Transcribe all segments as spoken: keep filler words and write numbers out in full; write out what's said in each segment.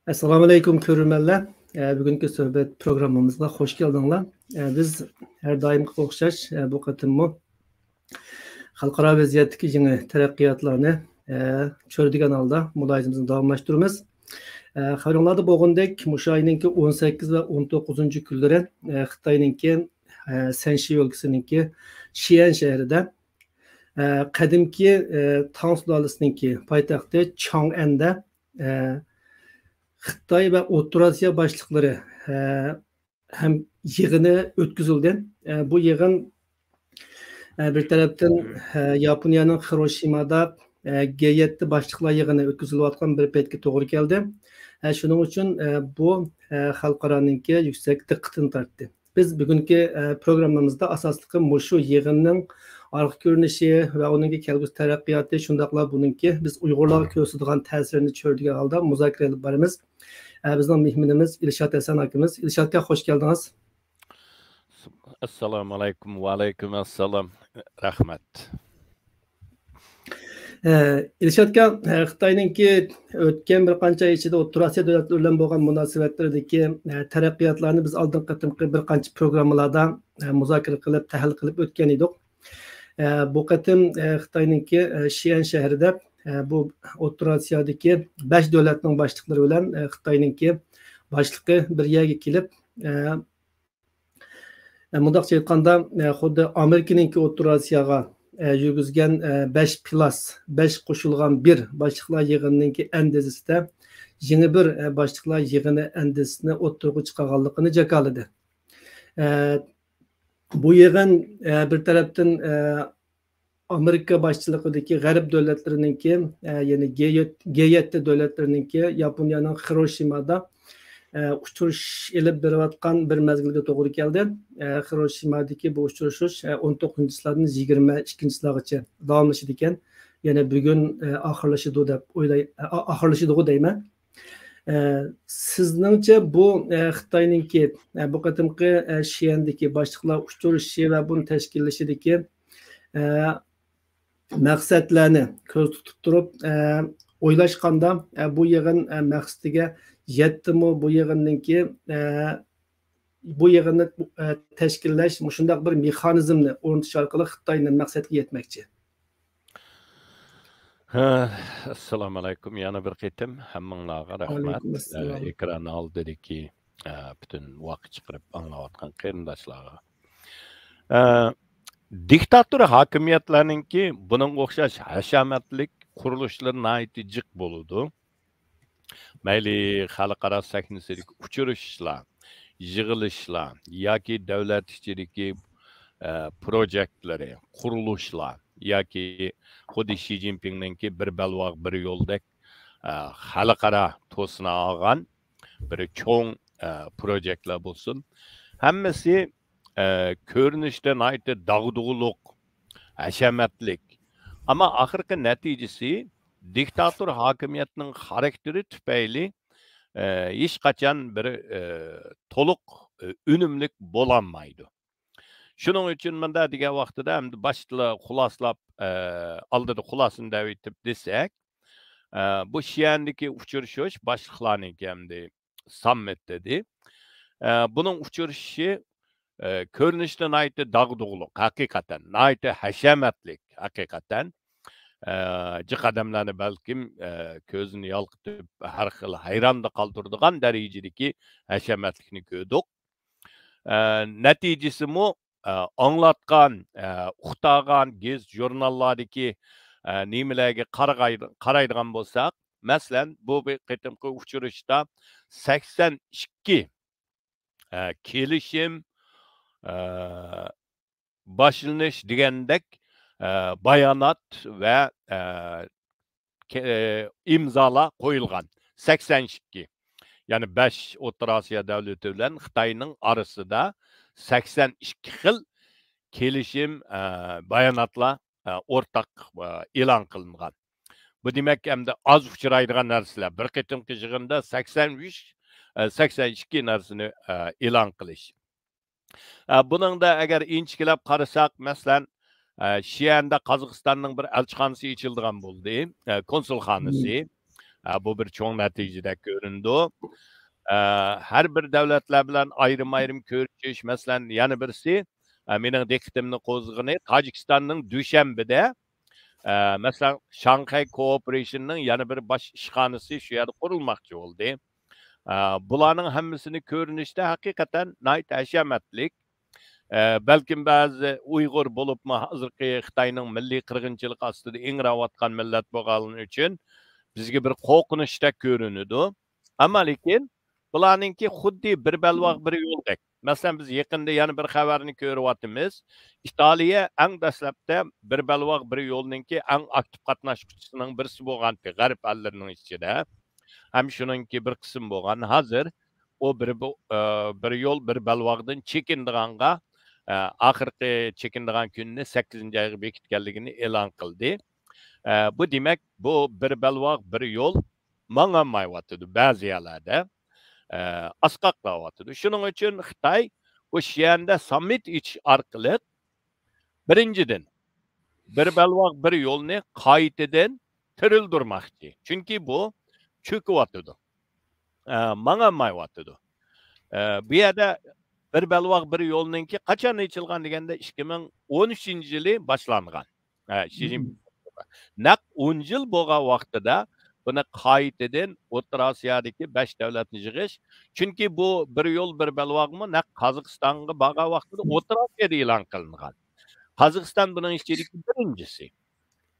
ئەسسالامۇئەلەيكۇم، كۆرۈرمەنلەر. ئە، بۈگۈنكى سۆھبەت پروگراممىمىزغا خوش كەلدىڭلار. ئە، بىز ھەر دائىمقىغا ئوخشاش، ئە، بۇ قېتىممۇ خەلقئارا ۋەزىيەتتىكى يېڭى تەرەققىياتلارنى، ئە، چۆرىدىگەن ھالدا مۇلاھىزىمىزنى داۋاملاشتۇرىمىز. ئە، خەۋىرىڭلاردا بولغىنىدەك، مۇشۇ ئاينىڭكى ئون سەككىز ۋە ئون توققۇزىنچى كۈنلىرى، ئە، خىتاينىڭكى، ئە، سەنشى ئۆلكىسىنىڭكى شىئەن شەھىرىدە، ئە، قەدىمكى، ئە، تاڭ سۇلالىسىنىڭكى پايتەختى چاڭئەندە، ئە، خىتاي ۋە ئوتتۇرا ئاسىيا باشلىقلىرى، ئە، ھەم يىغىنى ئۆتكۈزۈلدى. ئە، بۇ يىغىن، ئە، بىر تەرەپتىن، ئە، ياپونىيەنىڭ خىروشىمادا، ئە، گې يەتتە باشلىقلار يىغىنى ئۆتكۈزۈلۈۋاتقان بىر پەيتكە توغرا كەلدى. ئە، شۇنىڭ ئۈچۈن، ئە، بۇ، ئە، خەلقئارانىڭكى يۈكسەك دىققىتىنى تارتتى. بىز بۈگۈنكى، ئە، پروگراممىمىزدا ئاساسلىقى مۇشۇ يىغىننىڭ ئارقا كۆرۈنۈشى ۋە ئۇنىڭكى كەلگۈسى تەرەققىياتى، شۇنداقلا بۇنىڭكى بىز ئۇيغۇرلارغا كۆرسىتىدىغان تەسىرىنى چۆرىدىگەن ھالدا مۇزاكىرە ئېلىپ بارىمىز. ئە، بىزنىڭ مېھمىنىمىز ئىلشات ھەسەن ئاكىمىز. ئىلشات ئاكا، خوش كەلدىڭىز. ئەسسالامۇئەلەيكۇم. ۋەئەلەيكۇم ئەسسالام. رەھمەت. ئە، ئىلشات ئاكا، ئە، خىتاينىڭكى ئۆتكەن بىر قانچە ئاي ئىچىدە ئوتتۇرا ئاسىيا دۆلەتلىرى بىلەن بولغان مۇناسىۋەتلىرىدىكى، ئە، تەرەققىياتلارنى بىز ئالدىنقى قېتىمقى بىر قانچە پروگراممىلاردا، ئە، مۇزاكىرە قىلىپ، تەھلىل قىلىپ ئۆتكەن ئىدۇق. ئە، بۇ قېتىم، ئە، خىتاينىڭكى، ئە، شىئەن شەھىرىدە، ئە، بۇ ئوتتۇرا ئاسىيادىكى بەش دۆلەتنىڭ باشلىقلىرى بىلەن، ئە، خىتاينىڭكى باشلىقى بىر يەرگە كېلىپ، ئە، ئە، مۇنداقچە ئېيتقاندا، ئە، خۇددى ئامېرىكىنىڭكى ئوتتۇرا ئاسىياغا، ئە، يۈرگۈزگەن، ئە، بەش پىلاس، بەش قوشۇلغان بىر باشلىقلار يىغىنىنىڭكى ئەندىزىسىدە يېڭى بىر، ئە، باشلىقلار يىغىنى ئەندىزىسىنى ئوتتۇرىغا چىقارغانلىقىنى جاكارلىدى. ئە، بۇ يىغىن، ئە، بىر تەرەپتىن، ئە، ئامېرىكا باشچىلىقىدىكى غەرب دۆلەتلىرىنىڭكى، ئە، يەنى گې يەتتە، گې يەتتە دۆلەتلىرىنىڭكى ياپونىيەنىڭ خىروشىمادا، ئە، ئۇچرىشىش ئېلىپ بېرىۋاتقان بىر مەزگىلگە توغرا كەلدى. ئە، خىروشىمادىكى بۇ ئۇچرىشىش، ئە، ئون توققۇزىنچى چىسلادىن يىگىرمە ئىككىنچى چىسلاغىچە داۋاملىشىدىكەن. يەنى بۈگۈن، ئە، ئاخىرلىشىدۇ دەپ ئويلاي-، ئە، ئا-، ئاخىرلىشىدىغۇ دەيمەن. ئە، سىزنىڭچە بۇ، ئە، خىتاينىڭكى، ئە، بۇ قېتىمقى، ئە، شىئەندىكى باشلىقلار ئۇچرىشىشى ۋە بۇنى تەشكىللىشىدىكى، ئە، مەقسەتلەرنى كۆزدە تۇتۇپ تۇرۇپ، ئە، ئويلاشقاندا، ئە، بۇ يىغىن، ئە، مەقسىتىگە يەتتىمۇ؟ بۇ يىغىننىڭكى، ئە، بۇ يىغىننى، ئە، تەشكىللەش، مۇشۇنداق بىر مېخانىزمنى ئورنىتىش ئارقىلىق خىتاي نېمە مەقسەتكە يەتمەكچى؟ ھە، ئەسسالامۇئەلەيكۇم. يەنە بىر قېتىم ھەممىڭلارغا رەھمەت. ۋەئەلەيكۇم ئەسسالام. ئە، ئېكران ئالدىدىكى، ئە، پۈتۈن ۋاقىت چىقىرىپ ئاڭلاۋاتقان قېرىنداشلارغا. ئە، دىكتاتور ھاكىمىيەتلەرنىڭكى بۇنىڭغا ئوخشاش ھەشەمەتلىك قۇرۇلۇشلىرى ناھايىتى جىق بولىدۇ. مەيلى خەلقئارا سەھنىسىدىكى ئۇچرىشىشلار، يىغىلىشلار ياكى دۆلەت ئىچىدىكى، ئە، پروژېكتلىرى، قۇرۇلۇشلار ياكى خۇددى شى جىنپىڭنىڭكى بىر بەلباغ بىر يولدەك، ئە، خەلقئارا توسۇنا ئالغان بىر چوڭ، ئە، پروژېكتلار بولسۇن، ھەممىسى، ئە، كۆرۈنۈشتە ناھايىتى داغدۇغىلىق، ھەشەمەتلىك. ئەمما ئاخىرقى نەتىجىسى دىكتاتور ھاكىمىيەتنىڭ خاراكتېرى تۈپەيلى، ئە، ھېچقاچان بىر، ئە، تولۇق، ئە، ئۈنۈملۈك بولالمايدۇ. شۇنىڭ ئۈچۈن مۇنداق دېگەن ۋاقتىدا ئەمدى باشتىلا خۇلاسىلاپ، ئە، ئالدىدا خۇلاسىنى دەۋېتىپ دېسەك، ئە، بۇ شىئەندىكى ئۇچرىشىش باشلىقلارنىڭكى ئەمدى ساممىت دېدى. ئە، بۇنىڭ ئۇچرىشىشى، ئە، كۆرۈنۈشتە ناھايىتى داغدۇغىلىق، ھەقىقەتەن، ناھايىتى ھەشەمەتلىك، ھەقىقەتەن. ئە، جىق ئادەملەرنى بەلكىم، ئە، كۆزىنى يالقىتىپ، ھەر خىل ھەيراندا قالدۇرىدىغان دەرىجىدىكى ھەشەمەتلىكنى كۆردۇق. ئە، نەتىجىسىمۇ، ئە، ئاڭلاتقان، ئە، ئۇقتۇرغان گېزىت ژۇرناللاردىكى، ئە، نېمىلەرگە قارىغاي-، قارايدىغان بولساق، مەسىلەن، بۇ بىر قېتىمقى ئۇچرىشىشتا سەكسەن ئىككى، ئە، كېلىشىم، ئە، باشلىنىش دېگەندەك، ئە، بايانات ۋە، ئە، كە-، ئىمزالار قويۇلغان. سەكسەن ئىككى. يەنى بەش ئوتتۇرا ئاسىيا دۆلىتى بىلەن خىتاينىڭ ئارىسىدا سەكسەن ئىككى خىل كېلىشىم، ئە، باياناتلار، ئە، ئورتاق، ئە، ئېلان قىلىنغان. بۇ دېمەك، ئەمدى ئاز ئۇچرايدىغان نەرسىلەر. بىر قېتىمقى يىغىندا سەكسەن ئۈچ، ئە، سەكسەن ئىككى نەرسىنى، ئە، ئېلان قىلىش. ئە، بۇنىڭدا ئەگەر ئىنچىكىلەپ قارىساق، مەسىلەن، ئە، شىئەندە قازاقىستاننىڭ بىر ئەلچىخانىسى ئېچىلىدىغان بولدى، ئە، كونسۇلخانىسى. مم. ئە، بۇ بىر چوڭ نەتىجىدەك كۆرۈنىدۇ. ئە، ھەر بىر دۆلەتلەر بىلەن ئايرىم-ئايرىم كۆرۈشۈش، مەسىلەن، يەنە بىرسى، ئە، مېنىڭ دىققىتىمنى قوزغىغىنى، تاجىكىستاننىڭ دۈشەنبىدە، ئە، مەسىلەن، شاڭخەي كوئوپېرېيشننىڭ يەنە بىر باش ئىشخانىسى شۇ يەردە قۇرۇلماقچى بولدى. ئە، بۇلارنىڭ ھەممىسىنى كۆرۈنۈشتە ھەقىقەتەن ناھايىتى ھەشەمەتلىك. ئە، بەلكىم بەزى ئۇيغۇر بولۇپمۇ ھازىرقى خىتاينىڭ مىللىي قىرغىنچىلىقى ئاستىدا ئىڭراۋاتقان مىللەت بولغانلىقى ئۈچۈن بىزگە بىر قورقۇنچتەك كۆرۈنىدۇ. ئەمما لېكىن بۇلارنىڭكى خۇددى بىر بەلباغ بىر يولدەك. مەسىلەن، بىز يېقىندا يەنە بىر خەۋەرنى كۆرۈۋاتىمىز. ئىتالىيە ئەڭ دەسلەپتە بىر بەلباغ بىر يولنىڭكى ئەڭ ئاكتىپ قاتناشقۇچىسىنىڭ بىرسى بولغانتى غەرب ئەللىرىنىڭ ئىچىدە. ھەم شۇنىڭكى بىر قىسمى بولغان. ھازىر ئۇ بىر بۇ-، ئە، بىر يول، بىر بەلباغدىن چېكىنىدىغانغا، ئە، ئاخىرقى چېكىنىدىغان كۈنىنى سەككىزىنچى ئايغا بېكىتكەنلىكىنى ئېلان قىلدى. ئە، بۇ دېمەك، بۇ بىر بەلباغ، بىر يول ماڭالمايۋاتىدۇ بەزى يەرلەردە. ئە، ئاسقاقلاۋاتىدۇ. شۇنىڭ ئۈچۈن خىتاي بۇ شيەندە ساممىت ئېچىش ئارقىلىق، بىرىنچىدىن، بىر بەلباغ، بىر يولنى قايتىدىن تىرىلدۈرمەكچى. چۈنكى بۇ چۆكۈۋاتىدۇ. ئە، ماڭالمايۋاتىدۇ. ئە، بۇ يەردە بىر بەلباغ، بىر يولنىڭكى قاچان ئېچىلغان دېگەندە، ئىككى مىڭ ئون ئۈچىنچى يىلى باشلانغان. ئە، شى جىنپىڭ نەق ئون يىل بولغان ۋاقتىدا بۇنى قايتىدىن ئوتتۇرا ئاسىيادىكى بەش دۆلەتنى يىغىش. چۈنكى بۇ بىر يول، بىر بەلباغمۇ نەق قازاقىستانغا بارغان ۋاقتىدا ئوتتۇرا ئاسىيادا ئېلان قىلىنغان. قازاقىستان بۇنىڭ ئىچىدىكى بىرىنچىسى.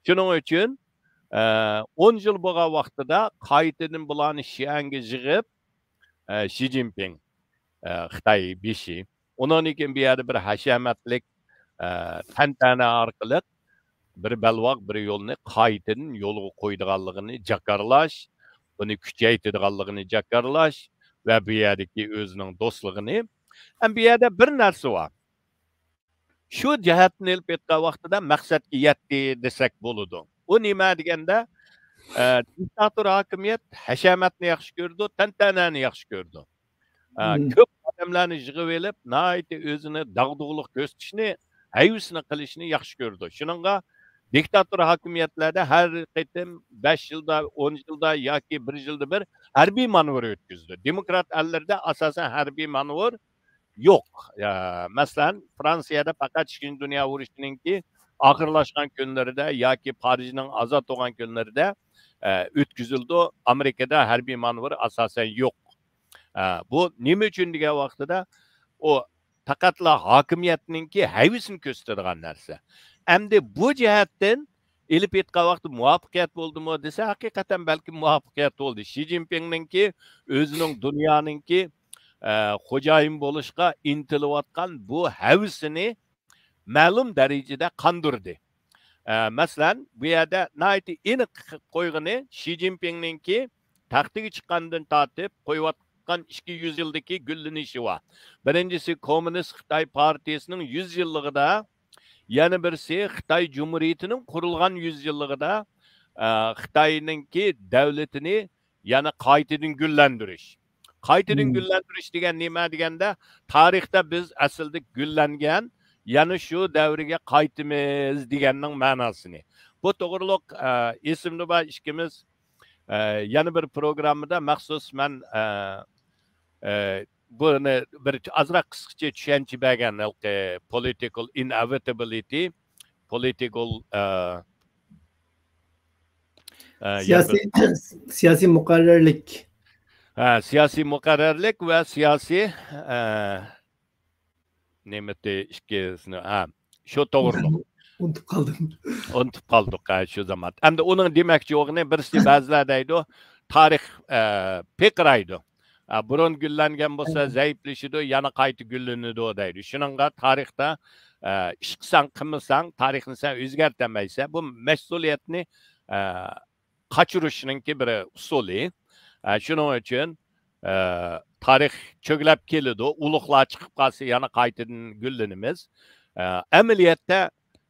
شۇنىڭ ئۈچۈن، ئە، ئون يىل بولغان ۋاقتىدا قايتىدىن بۇلارنى شيەنگە يىغىپ، ئە، شى جىنپىڭ، ئە، خىتاي بېشى، ئۇنىڭدىن كېيىن بۇ يەردە بىر ھەشەمەتلىك، ئە، تەنتەنە ئارقىلىق بىر بەلباغ، بىر يولنى قايتىدىن يولغا قويىدىغانلىقىنى جاكارلاش، بۇنى كۈچەيتىدىغانلىقىنى جاكارلاش ۋە بۇ يەردىكى ئۆزىنىڭ دوستلۇقىنى، ھەم بۇ يەردە بىر نەرسە بار. شۇ جەھەتتىن ئېلىپ ئېيتقان ۋاقتىدا مەقسەتكە يەتتى دېسەك بولىدۇ. ئۇ نېمە دېگەندە، ئە، دىكتاتور ھاكىمىيەت ھەشەمەتنى ياخشى كۆرىدۇ، تەنتەنەنى ياخشى كۆرىدۇ. ئە، مم. كۆپ ئادەملەرنى يىغىۋېلىپ، ناھايىتى ئۆزىنى داغدۇغىلىق كۆرسىتىشنى، ھەۋىسىنى قىلىشنى ياخشى كۆرىدۇ. شۇنىڭغا دىكتاتور ھاكىمىيەتلەردە ھەر قېتىم بەش يىلدا، ئون يىلدا ياكى بىر يىلدا بىر ھەربىي مانېۋىر ئۆتكۈزىدۇ. دېموكرات ئەللەردە ئاساسەن ھەربىي مانېۋىر يوق. يا، مەسىلەن، فرانسىيەدە پەقەت ئىككىنچى دۇنيا ئۇرۇشىنىڭكى ئاخىرلاشقان كۈنلىرىدە ياكى پارىژنىڭ ئازاد بولغان كۈنلىرىدە، ئە، ئۆتكۈزۈلىدۇ. ئامېرىكىدا ھەربىي مانېۋىر ئاساسەن يوق. ئە، بۇ نېمە ئۈچۈن دېگەن ۋاقتىدا، ئۇ پەقەتلا ھاكىمىيەتنىڭكى ھەۋىسىنى كۆرسىتىدىغان نەرسە. ئەمدى بۇ جەھەتتىن ئېلىپ ئېيتقان ۋاقتىدا مۇۋەپپەقىيەت بولدىمۇ دېسە، ھەقىقەتەن بەلكىم مۇۋەپپەقىيەت بولدى. شى جىنپىڭنىڭكى ئۆزىنىڭ دۇنيانىڭكى، ئە، خوجايىن بولۇشقا ئىنتىلىۋاتقان بۇ ھەۋىسىنى مەلۇم دەرىجىدە قاندۇردى. ئە، مەسىلەن، بۇ يەردە ناھايىتى ئېنىق قويغىنى، شى جىنپىڭنىڭكى تەختىگە چىققاندىن تارتىپ قويۇۋاتقان ئىككى يۈز يىلدىكى گۈللىنىشى بار. بىرىنچىسى، كوممۇنىست خىتاي پارتىيىسىنىڭ يۈز يىللىقىدا، يەنە بىرسى، خىتاي جۇمھۇرىيىتىنىڭ قۇرۇلغان يۈز يىللىقىدا، ئە، خىتاينىڭكى دەۋلىتىنى يەنە قايتىدىن گۈللەندۈرۈش. قايتىدىن مم. گۈللەندۈرۈش دېگەن نېمە دېگەندە، تارىختا بىز ئەسلىدە گۈللەنگەن، يەنە شۇ دەۋرگە قايتىمىز دېگەننىڭ مەناسىنى. بۇ توغرۇلۇق، ئە، ئېسىمدە بار، ئىككىمىز، ئە، يەنە بىر پروگراممىدا مەخسۇس مەن، ئە، ئە، بۇنى بىر ئازراق قىسقىچە چۈشەنچە بەرگەن، ھېلىقى political inevitability، political، ئە، ئە، يەنە بىر سىياسىي، سىياسىي مۇقەررەرلىك. ھە، سىياسىي مۇقەررەرلىك ۋە سىياسىي، ئە، نېمىتى ئىككىسىنى، ھە، شۇ توغرىلىق. ئۇنتۇپ قالدىم. ئۇنتۇپ قالدۇق، ھە، شۇ زامان. ئەمدى ئۇنىڭ دېمەكچى بولغىنى، بىرسى بەزىلەر دەيدۇ، تارىخ، ئە، پىرقىرايدۇ. ئە، بۇرۇن گۈللەنگەن بولسا، ھە. زەئىپلىشىدۇ، يەنە قايتا گۈللىنىدۇ دەيدۇ. شۇنىڭغا تارىختا، ئە، ئىش قىلساڭ، قىلمىساڭ، تارىخنى سەن ئۆزگەرتەلمەيسەن. بۇ مەسئۇلىيەتنى، ئە، قاچۇرۇشنىڭكى بىر ئۇسۇلى. ئە، شۇنىڭ ئۈچۈن، ئە، تارىخ چۆگىلەپ كېلىدۇ، ئۇلۇغلار چىقىپ قالسا يەنە قايتىدىن گۈللىنىمىز. ئە، ئەمەلىيەتتە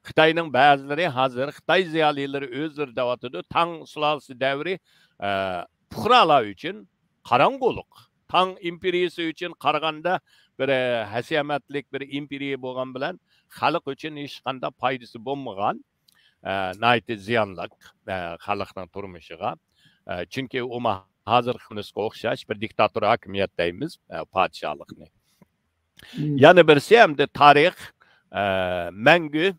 خىتاينىڭ بەزىلىرى ھازىر، خىتاي زىيالىيلىرى ئۆزلىرى دەۋاتىدۇ، تاڭ سۇلالىسى دەۋرى، ئە، پۇقرالار ئۈچۈن قاراڭغۇلۇق. تاڭ ئىمپېرىيىسى ئۈچۈن قارىغاندا بىر، ئە، ھەشەمەتلىك بىر ئىمپېرىيە بولغان بىلەن خەلق ئۈچۈن ھېچقانداق پايدىسى بولمىغان. ئە، ناھايىتى زىيانلىق، ئە، خەلقنىڭ تۇرمۇشىغا. ئە، چۈنكى ئۇمۇ ھازىرقى خىمىسقا ئوخشاش بىر دىكتاتور ھاكىمىيەت دەيمىز، ئە، پادىشاھلىقنى. مم. يەنە بىرسى، ئەمدى تارىخ، ئە، مەڭگۈ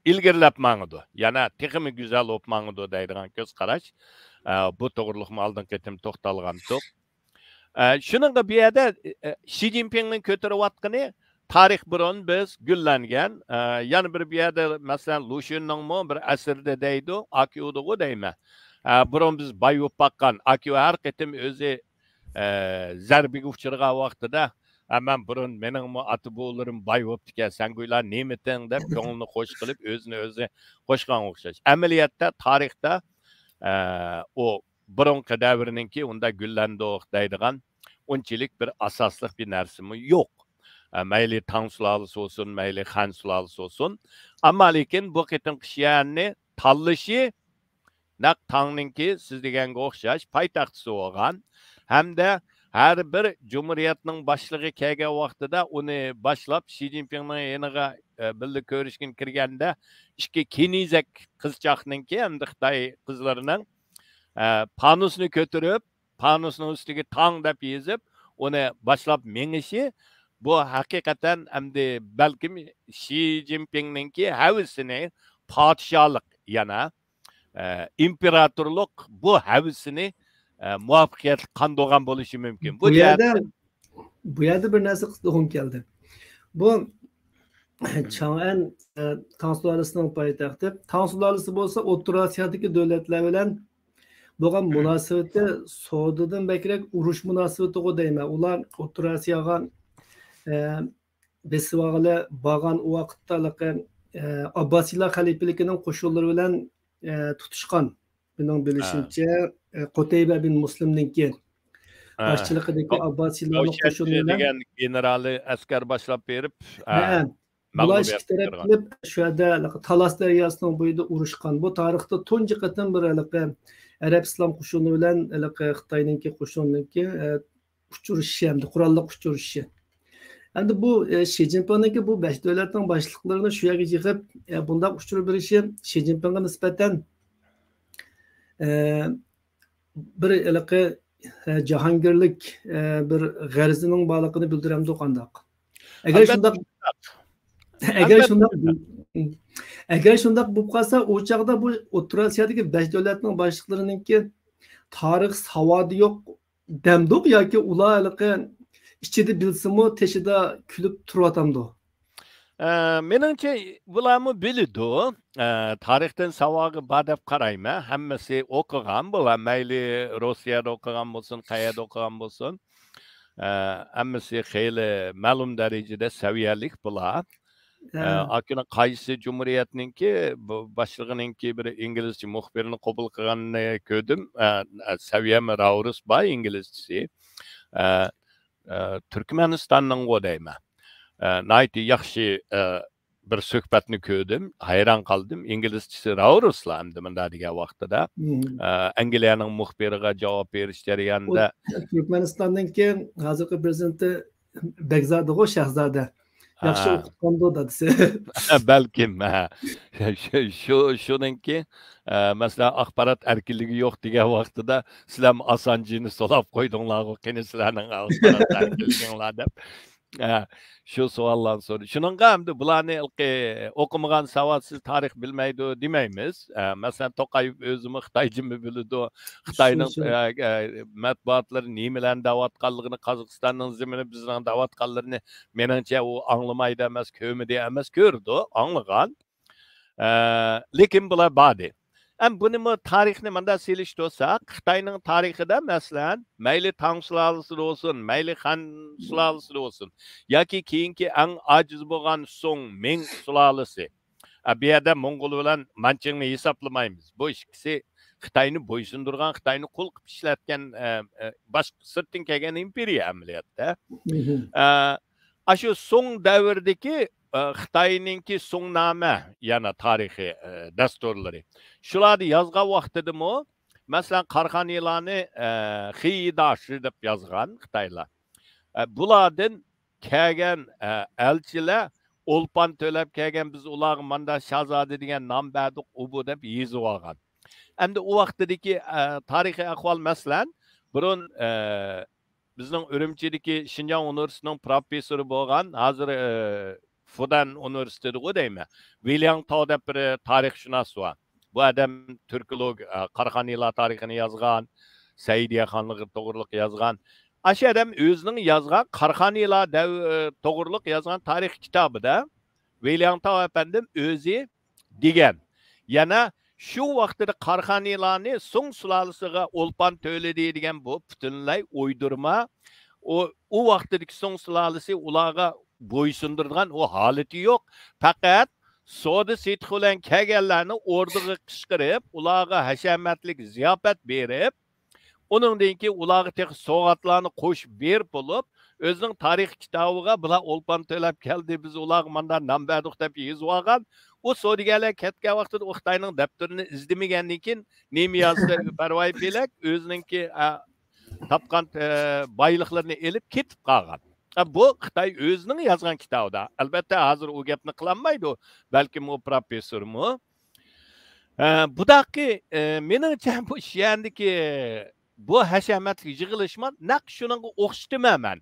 ئىلگىرىلەپ ماڭىدۇ، يەنە تېخىمۇ گۈزەل بولۇپ ماڭىدۇ دەيدىغان كۆز قاراش. ئە، بۇ توغرىلىقمۇ ئالدىنقى قېتىم توختالغانتۇق. ئە، شۇنىڭغا بۇ يەردە، ئە، شى جىنپىڭنىڭ كۆتۈرۈۋاتقىنى، تارىخ بۇرۇن بىز گۈللەنگەن، ئە، يەنە بىر بۇ يەردە، مەسىلەن، لۇشۈننىڭمۇ بىر ئەسىرىدە دەيدۇ، ئاكيۇدىغۇ دەيمەن. ئە، بۇرۇن بىز باي بولۇپ باققان، ئاكيۇ ھەر قېتىم ئۆزى، ئە، زەربىگە ئۇچرىغان ۋاقتىدا، ئە، مەن بۇرۇن مېنىڭمۇ ئاتا بوۋىلىرىم باي بوپتىكەن، سەن گويلا نېمىتىڭ دەپ كۆڭلىنى خوش قىلىپ، ئۆزىنى ئۆزى قوشقانغا ئوخشاش. ئەمەلىيەتتە تارىختا، ئە، ئۇ بۇرۇنقى دەۋرنىڭكى ئۇنداق گۈللەندۇق دەيدىغان ئۇنچىلىك بىر ئاساسلىق بىر نەرسىمۇ يوق. ئە، مەيلى تاڭ سۇلالىسى بولسۇن، مەيلى خەن سۇلالىسى بولسۇن. ئەمما لېكىن بۇ قېتىمقى شىئەننى تاللىشى نەق تاڭنىڭكى سىز دېگەنگە ئوخشاش پايتەختىسى بولغان ھەمدە ھەر بىر جۇمھۇرىيەتنىڭ باشلىقى كەلگەن ۋاقتىدا ئۇنى باشلاپ شى جىنپىڭنىڭ يېنىغا، ئە، بىللە كۆرۈشكىلى كىرگەندە ئىككى كېنىزەك قىزچاقنىڭكى ھەمدە خىتاي قىزلىرىنىڭ، ئە، پانۇسنى كۆتۈرۈپ، پانۇسنىڭ ئۈستىگە تاڭ دەپ يېزىپ، ئۇنى باشلاپ مېڭىشى، بۇ ھەقىقەتەن ئەمدى بەلكىم شى جىنپىڭنىڭكى ھەۋىسىنى، پادىشاھلىق يەنە، ئە، ئىمپېراتورلۇق بۇ ھەۋىسىنى، ئە، مۇۋەپپەقىيەتلىك قاندۇرغان بولۇشى مۇمكىن. بۇ بۇ يەردە، جەھەتتىن بۇ يەردە بىر نەرسە قىزىققۇم كەلدى. بۇ چاڭئەن، ئە، تاڭ سۇلالىسىنىڭ پايتەختى. تاڭ سۇلالىسى بولسا ئوتتۇرا ئاسىيادىكى دۆلەتلەر بىلەن بولغان مۇناسىۋىتى سودىدىن بەكرەك ئۇرۇش مۇناسىۋىتىغۇ دەيمەن. ئۇلار ئوتتۇرا ئاسىياغا، ئە، بېسىۋالغىلى بارغان ۋاقىتتا ھېلىقى، ئە، ئابباسىيلار خەلىپىلىكىنىڭ قوشۇنلىرى بىلەن، ئە، تۇتۇشقان. مېنىڭ ھە. بىلىشىمچە، ئە، قۇتەيبە بىن مۇسلىمنىڭكى ھە. باشچىلىقىدىكى ئابباسىيلارنىڭ قوشۇنى بىلەن دېگەن گېنېرالى ئەسكەر باشلاپ بېرىپ، ھە، ھە. بۇلار ئىككى تەرەپ قىلىپ، شۇ يەردە ھېلىقى تالاس دەرياسىنىڭ بويىدا ئۇرۇشقان. بۇ تارىختا تۇنجى قېتىم بىر ھېلىقى ئەرەب ئىسلام قوشۇنى بىلەن ھېلىقى خىتاينىڭكى قوشۇنىنىڭكى، ئە، ئۇچرىشىشى ھەمدە قوراللىق ئۇچرىشىشى. ئەمدى بۇ، ئە، شى جىنپىڭنىڭكى بۇ بەش دۆلەتنىڭ باشلىقلىرىنى شۇ يەرگە يىغىپ، ئە، بۇنداق ئۇچۇر بېرىشى شى جىنپىڭغا نىسبەتەن، ئە، بىر ھېلىقى، ئە، جاھانگىرلىك، ئە، بىر غەرىزىنىڭ بارلىقىنى بىلدۈرەمدۇ قانداق؟ ئەگەر ئەلبەتتە شۇنداق، شۇنداق. ئەگەر ئەلبەتتە شۇنداق، شۇنداق. ئەگەر شۇنداق بولۇپ قالسا، ئۇ چاغدا بۇ ئوتتۇرا ئاسىيادىكى بەش دۆلەتنىڭ باشلىقلىرىنىڭكى تارىخ ساۋادى يوق دەمدۇق ياكى ئۇلار ھېلىقى ئىچىدە بىلسىمۇ، تېشىدا كۈلۈپ تۇرۇۋاتامدۇ؟ ئە، مېنىڭچە، بۇلارمۇ بىلىدۇ. ئە، تارىختىن ساۋاقى بار دەپ قارايمەن. ھەممىسى ئوقۇغان بۇلار، مەيلى روسىيەدە ئوقۇغان بولسۇن، قەيەردە ئوقۇغان بولسۇن. ئە، ھەممىسى خېلى مەلۇم دەرىجىدە سەۋىيەلىك بۇلار. ئە، ھە. ئاكىنىڭ قايسى جۇمھۇرىيەتنىڭكى بۇ باشلىقىنىڭكى بىر ئىنگلىزچە مۇخبىرنى قوبۇل قىلغاننى كۆردۈم. ئە، ئە، سەۋىيەمۇ راۋرۇس بار ئىنگلىزچىسى. ئە، ئە، تۈركمەنىستاننىڭغۇ دەيمەن. ئە، ناھايىتى ياخشى، ئە، بىر سۆھبەتنى كۆردۈم. ھەيران قالدىم. ئىنگلىزچىسى راۋرۇسلا ئەمدى مۇنداق دېگەن ۋاقتىدا. مم. ئە، ئەنگلىيەنىڭ مۇخبىرىغا جاۋاب بېرىش جەريانىدا ئۇ تۈركمەنىستاننىڭكى ھازىرقى پرېزىدېنتى بەگزادىغۇ، شاھزادە. ياخشى ھە. ئوقۇتقاندۇ دادىسى. بەلكىم، ھە. شۇ، شۇ، شۇنىڭكى، ئە، مەسىلەن، ئاخبارات ئەركىنلىكى يوق دېگەن ۋاقتىدا، سىلەرمۇ ئاسانجىنى سولاپ قويدۇڭلارغۇ، قېنى سىلەرنىڭ ئاخبارات ئەركىنلىكىڭلار دەپ. ئە، شۇ سوئاللارنى سورىدى. شۇنىڭغا ئەمدى بۇلارنى ھېلىقى ئوقۇمىغان ساۋاتسىز تارىخ بىلمەيدۇ دېمەيمىز. ئە، مەسىلەن، توقايېف ئۆزىمۇ خىتايچىمۇ بىلىدۇ. خىتاينىڭ، شۇ، شۇ. ئە، ئە، مەتبۇئاتلىرى نېمىلەرنى دەۋاتقانلىقىنى، قازاقىستاننىڭ زېمىنى بىزنىڭ دەۋاتقانلىرىنى، مېنىڭچە، ئۇ ئاڭلىمايدۇ ئەمەس، كۆرمىدى ئەمەس، كۆرىدۇ، ئاڭلىغان. ئە، لېكىن بۇلار باردى. ئەم، بۇنىمۇ تارىخنى مۇنداق سېلىشتۇرساق، خىتاينىڭ تارىخىدا، مەسىلەن، مەيلى تاڭ سۇلالىسىدا بولسۇن، مەيلى خەن سۇلالىسىدا بولسۇن، ياكى كېيىنكى ئەڭ ئاجىز بولغان سۇڭ، مىڭ سۇلالىسى. ئە، بۇ يەردە موڭغۇل بىلەن مانچىڭنى ھېسابلىمايمىز. بۇ ئىككىسى خىتاينى بويسۇندۇرغان، خىتاينى قۇل قىلىپ ئىشلەتكەن، ئە، ئە، باشقا سىرتتىن كەلگەن ئىمپېرىيە ئەمەلىيەتتە. مم. ئە، ئاشۇ سۇڭ دەۋرىدىكى، ئە، خىتاينىڭكى سۇڭنامە، يەنە تارىخىي، ئە، دەستۇرلىرى. شۇلاردا يازغان ۋاقتىدىمۇ، مەسىلەن، قاراخانىيلارنى، ئە، خېيىداشى دەپ يازغان خىتايلار. ئە، بۇلاردىن كەلگەن، ئە، ئەلچىلەر ئولپان تۆلەپ كەلگەن، بىز ئۇلارغا ماندا شاھزادە دېگەن نام بەردۇق، ئۇ بۇ دەپ يېزىۋالغان. ئەمدى ئۇ ۋاقتىدىكى، ئە، تارىخىي ئەھۋال، مەسىلەن، بۇرۇن، ئە، بىزنىڭ ئۈرۈمچىدىكى شىنجاڭ ئۇنىۋېرسىتېتىنىڭ پروفېسسورى بولغان، ھازىر، ئە، فۇدەن ئۇنىۋېرسىتېتىغۇ دەيمەن. ۋېلياڭتاۋ دەپ بىر تارىخشۇناس بار. بۇ ئادەم تۈركولوگ، ئە، قاراخانىيلار تارىخىنى يازغان، سەئىدىيە خانلىقى توغرۇلۇق يازغان. ئاشۇ ئادەم ئۆزىنىڭ يازغان قاراخانىيلار دەۋ-، توغرۇلۇق يازغان تارىخ كىتابىدا ۋېلياڭتاۋ ئەپەندىم ئۆزى دېگەن. يەنە شۇ ۋاقتىدا قاراخانىيلارنى سۇڭ سۇلالىسىغا ئولپان تۆلىدى دېگەن بۇ پۈتۈنلەي ئويدۇرما. ئۇ، ئۇ ۋاقتىدىكى سۇڭ سۇلالىسى ئۇلارغا بويسۇندۇرىدىغان ئۇ ھالىتى يوق. پەقەت سودا سېتىق بىلەن كەلگەنلەرنى ئوردىغا قىچقىرىپ، ئۇلارغا ھەشەمەتلىك زىياپەت بېرىپ، ئۇنىڭدىن كېيىن ئۇلارغا تېخى سوۋغاتلارنى قوشۇپ بېرىپ بولۇپ، ئۆزىنىڭ تارىخ كىتابىغا «بۇلار ئولپان تۆلەپ كەلدى، بىز ئۇلارغا مانداق نان بەردۇق» دەپ يېزىۋالغان. ئۇ سودىگەرلەر كەتكەن ۋاقتىدا ئۇ خىتاينىڭ دەپتىرىنى ئىزدىمىگەندىن كېيىن نېمە يازسا پەرۋايى پېلەك، ئۆزىنىڭكى، ئە، تاپقان، ئە، بايلىقلىرىنى ئېلىپ كېتىپ قالغان. ئە، بۇ خىتاي ئۆزىنىڭ يازغان كىتابىدا. ئەلبەتتە، ھازىر ئۇ گەپنى قىلالمايدۇ. بەلكىم ئۇ پروفېسسورمۇ. ئە، بۇداقى، ئە، مېنىڭچە بۇ شىئەندىكى بۇ ھەشەمەتلىك يىغىلىشما نەق شۇنىڭغا ئوخشىتىمەن مەن.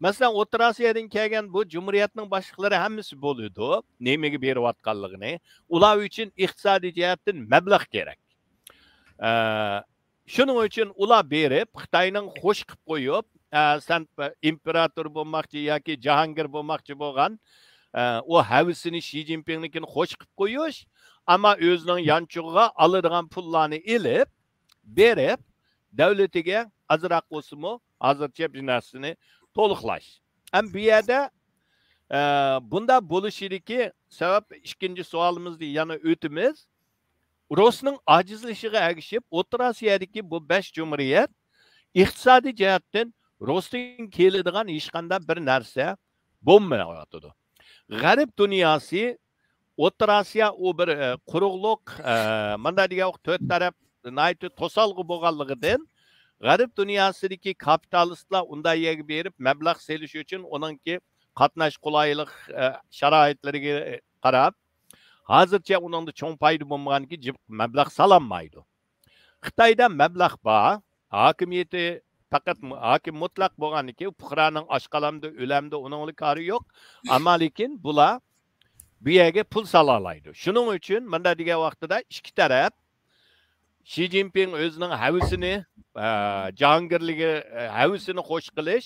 مەسىلەن، ئوتتۇرا ئاسىيادىن كەلگەن بۇ جۇمھۇرىيەتنىڭ باشلىقلىرى ھەممىسى بولىدۇ، نېمىگە بېرىۋاتقانلىقىنى. ئۇلار ئۈچۈن ئىقتىسادىي جەھەتتىن مەبلەغ كېرەك. ئە، شۇنىڭ ئۈچۈن ئۇلار بېرىپ، خىتاينىڭ خوش قىلىپ قويۇپ، ئە، سەن ئىمپېراتور بولماقچى ياكى جاھانگىر بولماقچى بولغان، ئە، ئۇ ھەۋىسىنى، شى جىنپىڭنىڭكىنى خوش قىلىپ قويۇش، ئەمما ئۆزىنىڭ يانچۇقىغا ئالىدىغان پۇللارنى ئېلىپ، بېرىپ، دۆلىتىگە ئازراق بولسىمۇ، ھازىرچە بىر نەرسىنى تولۇقلاش. ھەم بۇ يەردە، ئە، بۇنداق بولۇشىدىكى سەۋەب، ئىككىنچى سوئالىمىزنى يەنە ئۆتىمىز. رۇسنىڭ ئاجىزلىشىغا ئەگىشىپ، ئوتتۇرا ئاسىيادىكى بۇ بەش جۇمھۇرىيەت ئىقتىسادىي جەھەتتىن رۇستىن كېلىدىغان ھېچقانداق بىر نەرسە بولمايۋاتىدۇ. غەرب دۇنياسى، ئوتتۇرا ئاسىيا ئۇ بىر، ئە، قۇرۇقلۇق، ئە، مانداق دېگەن ۋاقىت تۆت تەرەپ ناھايىتى توسالغۇ بولغانلىقىدىن، غەرب دۇنياسىدىكى كاپىتالىستلار ئۇنداق يەرگە بېرىپ مەبلەغ سېلىش ئۈچۈن ئۇنىڭكى قاتناش قولايلىق، ئە، شارائىتلىرىگە قاراپ، ھازىرچە ئۇنىڭدا چوڭ پايدا بولمىغانكى جىق مەبلەغ سالالمايدۇ. خىتايدا مەبلەغ بار، ھاكىمىيىتى پەقەت مۇ-، ھاكىم مۇتلەق بولغاندىكىن، پۇقرانىڭ ئاچ قالامدۇ، ئۆلەمدۇ، ئۇنىڭ بىلەن كارى يوق. ئەمما لېكىن بۇلار بۇ يەرگە پۇل سالالايدۇ. شۇنىڭ ئۈچۈن مۇنداق دېگەن ۋاقتىدا ئىككى تەرەپ، شى جىنپىڭ ئۆزىنىڭ ھەۋىسىنى، ئە، جاھانگىرلىكى، ئە، ھەۋىسىنى خوش قىلىش،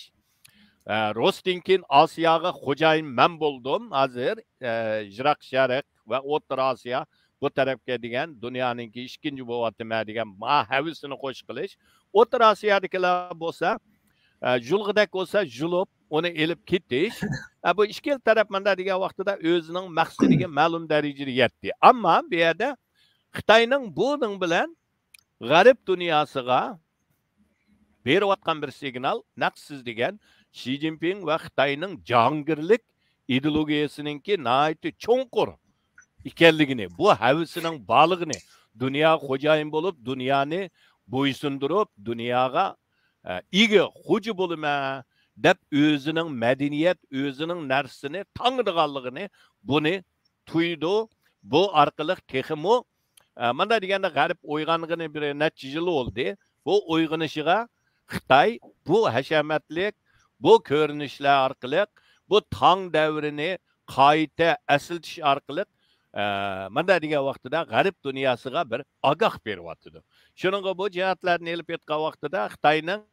ئە، رۇستىن كېيىن ئاسىياغا خوجايىن مەن بولدۇم، ھازىر، ئە، يىراق شەرق ۋە ئوتتۇرا ئاسىيا بۇ تەرەپكە دېگەن دۇنيانىڭكى ئىككىنچى بولۇۋاتىمەن دېگەن ما ھەۋىسىنى خوش قىلىش. ئوتتۇرا ئاسىيادىكىلەر بولسا، ئە، جۇلغىدەك بولسا جۇلۇپ، ئۇنى ئېلىپ كېتىش. ئە، بۇ ئىككىلا تەرەپ مۇنداق دېگەن ۋاقتىدا ئۆزىنىڭ مەقسىتىگە مەلۇم دەرىجىدە يەتتى. ئەمما بۇ يەردە خىتاينىڭ بۇنىڭ بىلەن غەرب دۇنياسىغا بېرىۋاتقان بىر سىگنال، نەق سىز دېگەن شى جىنپىڭ ۋە خىتاينىڭ جاھانگىرلىك ئىدېئولوگىيەسىنىڭكى ناھايىتى چوڭقۇر ئىكەنلىكىنى، بۇ ھەۋىسىنىڭ بارلىقىنى، دۇنياغا خوجايىن بولۇپ، دۇنيانى بويسۇندۇرۇپ، دۇنياغا، ئە، ئىگە، خوجا بولىمەن دەپ ئۆزىنىڭ مەدەنىيەت، ئۆزىنىڭ نەرسىسىنى تاڭىدىغانلىقىنى، بۇنى تۇيىدۇ. بۇ ئارقىلىق تېخىمۇ، ئە، مانا دېگەندە غەرب ئويغانغىنى بىر نەچچە يىل بولدى. بۇ ئويغىنىشىغا خىتاي بۇ ھەشەمەتلىك، بۇ كۆرۈنۈشلەر ئارقىلىق، بۇ تاڭ دەۋرىنى قايتا ئەسلىتىش ئارقىلىق، ئە، مانا دېگەن ۋاقتىدا غەرب دۇنياسىغا بىر ئاگاھ بېرىۋاتىدۇ. شۇنىڭغا بۇ جەھەتلەرنى ئېلىپ ئېيتقان ۋاقتىدا خىتاينىڭ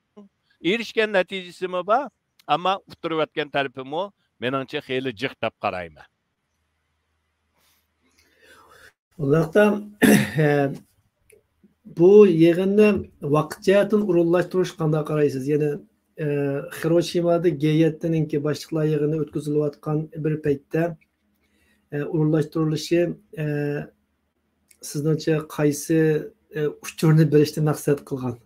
ئېرىشكەن نەتىجىسىمۇ بار، ئەمما ئۇتتۇرۇۋەتكەن تەرىپىمۇ مېنىڭچە خېلى جىق دەپ قارايمەن. ئۇنداقتا، بۇ يىغىننى ۋاقىت جەھەتتىن ئورۇنلاشتۇرۇش قانداق قارايسىز؟ يەنى، ئە، خىروشىمادا گې يەتتىنىڭكى باشلىقلار يىغىنى ئۆتكۈزۈلۈۋاتقان بىر پەيتتە، ئە، ئورۇنلاشتۇرۇلۇشى، ئە، سىزنىڭچە قايسى، ئە، ئۇچۇرنى بېرىشنى مەقسەت قىلغان؟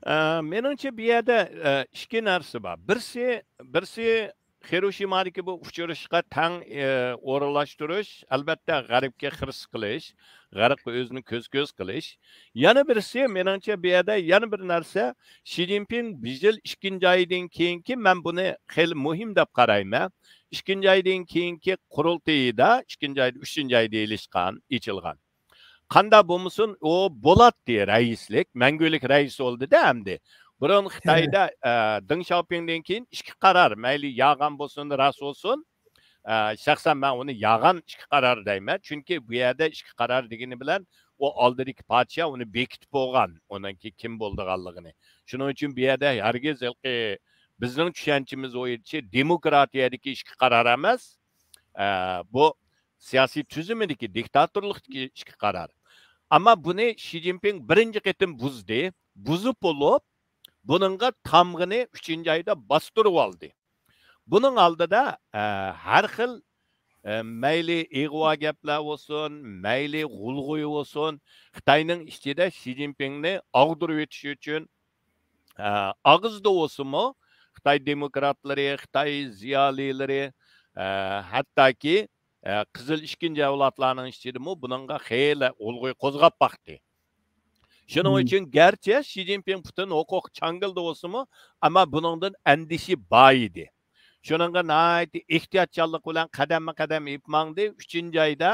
ئە، مېنىڭچە بۇ يەردە، ئە، ئىككى نەرسە بار. بىرسى، بىرسى خىروشىمادىكى بۇ ئۇچرىشىشقا تەڭ، ئە، ئورۇنلاشتۇرۇش، ئەلۋەتتە، غەربكە خىرىس قىلىش، غەربكە ئۆزىنى كۆز-كۆز قىلىش. يەنە بىرسى، مېنىڭچە، بۇ يەردە يەنە بىر نەرسە، شى جىنپىڭ بىر يىل ئىككىنچى ئايدىن كېيىنكى، مەن بۇنى خېلى مۇھىم دەپ قارايمەن. ئىككىنچى ئايدىن كېيىنكى قۇرۇلتىيىدا، ئىككىنچى ئايدا، ئۈچىنچى ئايدا ئېلىشقان، ئېچىلغان. قاندا بولمىسۇن، ئۇ بولاتتى رەئىسلىك، مەڭگۈلۈك رەئىس بولدى-دە ئەمدى. بۇرۇن خىتايدا، ئە، دېڭ شياۋپىڭدىن كېيىن ئىككى قارار، مەيلى يالغان بولسۇن، راست بولسۇن، ئە، شەخسەن مەن ئۇنى يالغان ئىككى قارار دەيمەن. چۈنكى بۇ يەردە ئىككى قارار دېگىنى بىلەن ئۇ ئالدىدىكى پادىشاھ ئۇنى بېكىتىپ بولغان، ئۇنىڭكى كىم بولىدىغانلىقىنى. شۇنىڭ ئۈچۈن بۇ يەردە ھەرگىز ھېلىقى بىزنىڭ چۈشەنچىمىز بويىچە دېموكراتىيەدىكى ئىككى قارار ئەمەس، ئە، بۇ سىياسىي تۈزۈمىدىكى، دىكتاتورلۇقتىكى ئىككى قارار. ئەمما بۇنى شى جىنپىڭ بىرىنچى قېتىم بۇزدى. بۇزۇپ بولۇپ، بۇنىڭغا تامغىنى ئۈچىنچى ئايدا باستۇرۇپ ئالدى. بۇنىڭ ئالدىدا، ئە، ھەر خىل، ئە، مەيلى ئىغۋا گەپلەر بولسۇن، مەيلى غۇلغۇي بولسۇن، خىتاينىڭ ئىچىدە شى جىنپىڭنى ئاغدۇرۇۋېتىش ئۈچۈن، ئە، ئاغزىدا بولسىمۇ، خىتاي دېموكراتلىرى، خىتاي زىيالىيلىرى، ئە، ھەتتاكى، ئە، قىزىل ئىككىنچى ئەۋلادلارنىڭ ئىچىدىمۇ بۇنىڭغا خېلى غۇلغۇي قوزغاپ باقتى. شۇنىڭ ئۈچۈن گەرچە شى جىنپىڭ پۈتۈن ھوقۇق چاڭگىلىدا بولسىمۇ، ئەمما بۇنىڭدىن ئەندىشە بار ئىدى. شۇنىڭغا ناھايىتى ئېھتىياتچانلىق بىلەن قەدەممۇ قەدەم ئېلىپ ماڭدى. ئۈچىنچى ئايدا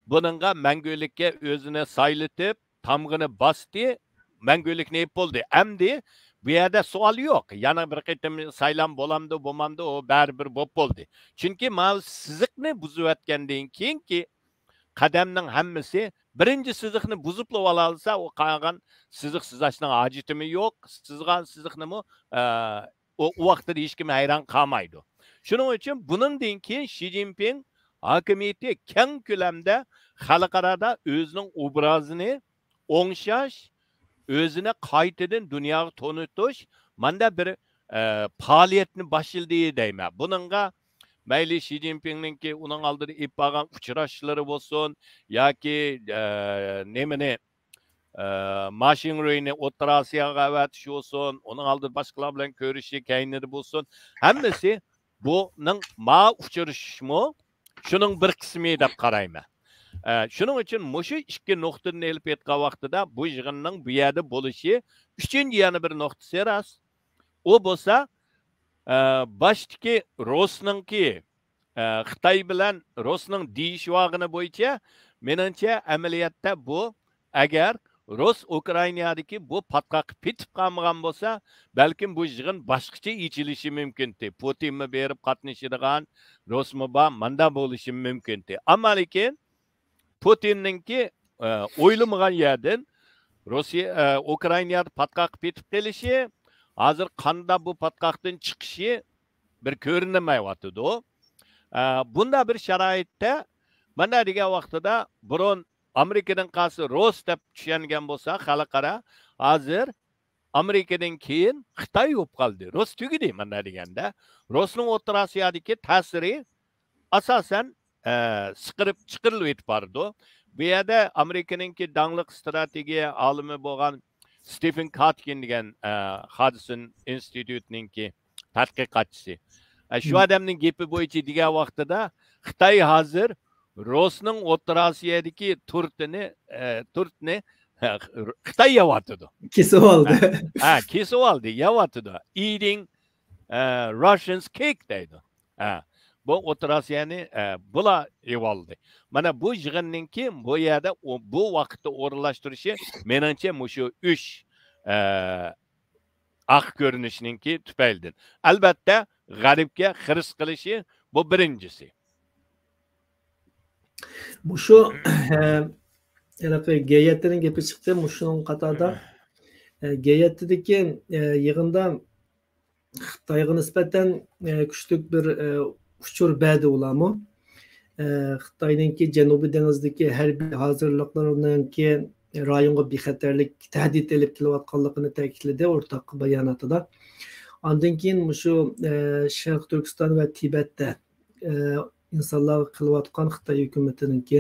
بۇنىڭغا مەڭگۈلۈككە ئۆزىنى سايلىتىپ، تامغىنى باستى، مەڭگۈلۈكنى ئېلىپ بولدى. ئەمدى بۇ يەردە سوئال يوق. يەنە بىر قېتىم سايلام بولامدۇ، بولمامدۇ، ئۇ بەرىبىر بولۇپ بولدى. چۈنكى ماۋۇ سىزىقنى بۇزۇۋەتكەندىن كېيىنكى قەدەمنىڭ ھەممىسى، بىرىنچى سىزىقنى بۇزۇپلا ئالالىسا، ئۇ قالغان سىزىق سىزاشنىڭ ھاجىتىمۇ يوق. سىزغان سىزىقنىمۇ، ئە، ئۇ، ئۇ ۋاقىتتا ھېچكىم ھەيران قالمايدۇ. شۇنىڭ ئۈچۈن بۇنىڭدىن كېيىن شى جىنپىڭ ھاكىمىيىتى كەڭ كۆلەمدە خەلقئارادا ئۆزىنىڭ ئوبرازىنى ئوڭشاش، ئۆزىنى قايتىدىن دۇنياغا تونۇتۇش، ماندا بىر، ئە، پائالىيەتنى باشلىدى دەيمەن. بۇنىڭغا مەيلى شى جىنپىڭنىڭكى ئۇنىڭ ئالدىدا ئېلىپ بارغان ئۇچرىشىشلىرى بولسۇن ياكى، ئە، نېمىنى، ئە، ما شىڭرۇينى ئوتتۇرا ئاسىياغا ئەۋەتىش بولسۇن، ئۇنىڭ ئالدىدا باشقىلار بىلەن كۆرۈشۈشى كەينىدە بولسۇن، ھەممىسى بۇنىڭ ما ئۇچرىشىشمۇ شۇنىڭ بىر قىسمى دەپ قارايمەن. ئە، شۇنىڭ ئۈچۈن مۇشۇ ئىككى نۇقتىدىن ئېلىپ ئېيتقان ۋاقتىدا بۇ يىغىننىڭ بۇ يەردە بولۇشى ئۈچىنچى يەنە بىر نۇقتىسى راست. ئۇ بولسا، ئە، باشتىكى روسنىڭكى، ئە، خىتاي بىلەن روسنىڭ دېيىشىۋالغىنى بويىچە، مېنىڭچە، ئەمەلىيەتتە بۇ، ئەگەر روس ئۇكرائىنادىكى بۇ پاتقاققا پېتىپ قالمىغان بولسا، بەلكىم بۇ يىغىن باشقىچە ئېچىلىشى مۇمكىنتى. پۇتىنمۇ بېرىپ قاتنىشىدىغان، روسمۇ بار، ماندا بولۇشى مۇمكىنتى. ئەمما لېكىن پۇتىننىڭكى، ئە، ئويلىمىغان يەردىن روسىيە، ئە، ئۇكرائىنادا پاتقاققا پېتىپ قېلىشى، ھازىر قانداق بۇ پاتقاقتىن چىقىشى بىر كۆرۈنمەيۋاتىدۇ. ئە، بۇنداق بىر شارائىتتا، مانا دېگەن ۋاقتىدا بۇرۇن ئامېرىكىدىن قالسا روس دەپ چۈشەنگەن بولسا خەلقئارا، ھازىر ئامېرىكىدىن كېيىن خىتاي بولۇپ قالدى. روس تۈگىدى مانا دېگەندە. روسنىڭ ئوتتۇرا ئاسىيادىكى تەسىرى ئاساسەن، ئە، سىقىرىپ، چىقىرىلىپ ئېتىپ بارىدۇ. بۇ يەردە ئامېرىكىنىڭكى داڭلىق ستراتېگىيە ئالىمى بولغان ستېفېن كاتكىن دېگەن، ئە، خادسون ئىنستىتۇتىنىڭكى تەتقىقاتچىسى. ئە، شۇ ئادەمنىڭ گېپى بويىچە دېگەن ۋاقتىدا خىتاي ھازىر روسنىڭ ئوتتۇرا ئاسىيادىكى تۇرتىنى، ئە، تۇرتنى خىتاي يەۋاتىدۇ. كېسىۋالدى. ھە، ھە، كېسىۋالدى، يەۋاتىدۇ. Eating، ئە، Russians cake دەيدۇ. ھە، بۇ ئوتتۇرا ئاسىيانى، ئە، بۇلا يەۋالدى. مانا بۇ يىغىننىڭكى بۇ يەردە ئو-، بۇ ۋاقىتتا ئورۇنلاشتۇرۇشى، مېنىڭچە، مۇشۇ ئۈچ، ئە، ئاق كۆرۈنۈشنىڭكى تۈپەيلىدىن. ئەلۋەتتە، غەربكە خىرىس قىلىشى بۇ بىرىنچىسى. مۇشۇ، ئە، ھېلىقى گې يەتتىنىڭ گېپى چىقتى، مۇشۇنىڭ قاتارىدا، ئە، گې يەتتىدىكى، ئە، يىغىندا خىتايغا نىسبەتەن، ئە، كۈچلۈك بىر، ئە، ئۇچۇر بەردى ئۇلارمۇ. ئە، خىتاينىڭكى جەنۇبىي دېڭىزدىكى ھەربىي ھازىرلىقلىرىنىڭكى رايونغا بىخەتەرلىك تەھدىت ئېلىپ كېلىۋاتقانلىقىنى تەكىتلىدى ئورتاق باياناتىدا. ئاندىن كېيىن مۇشۇ، ئە، شەرقىي تۈركىستان ۋە تىبەتتە، ئە، ئىنسانلارغا قىلىۋاتقان خىتاي ھۆكۈمىتىنىڭكى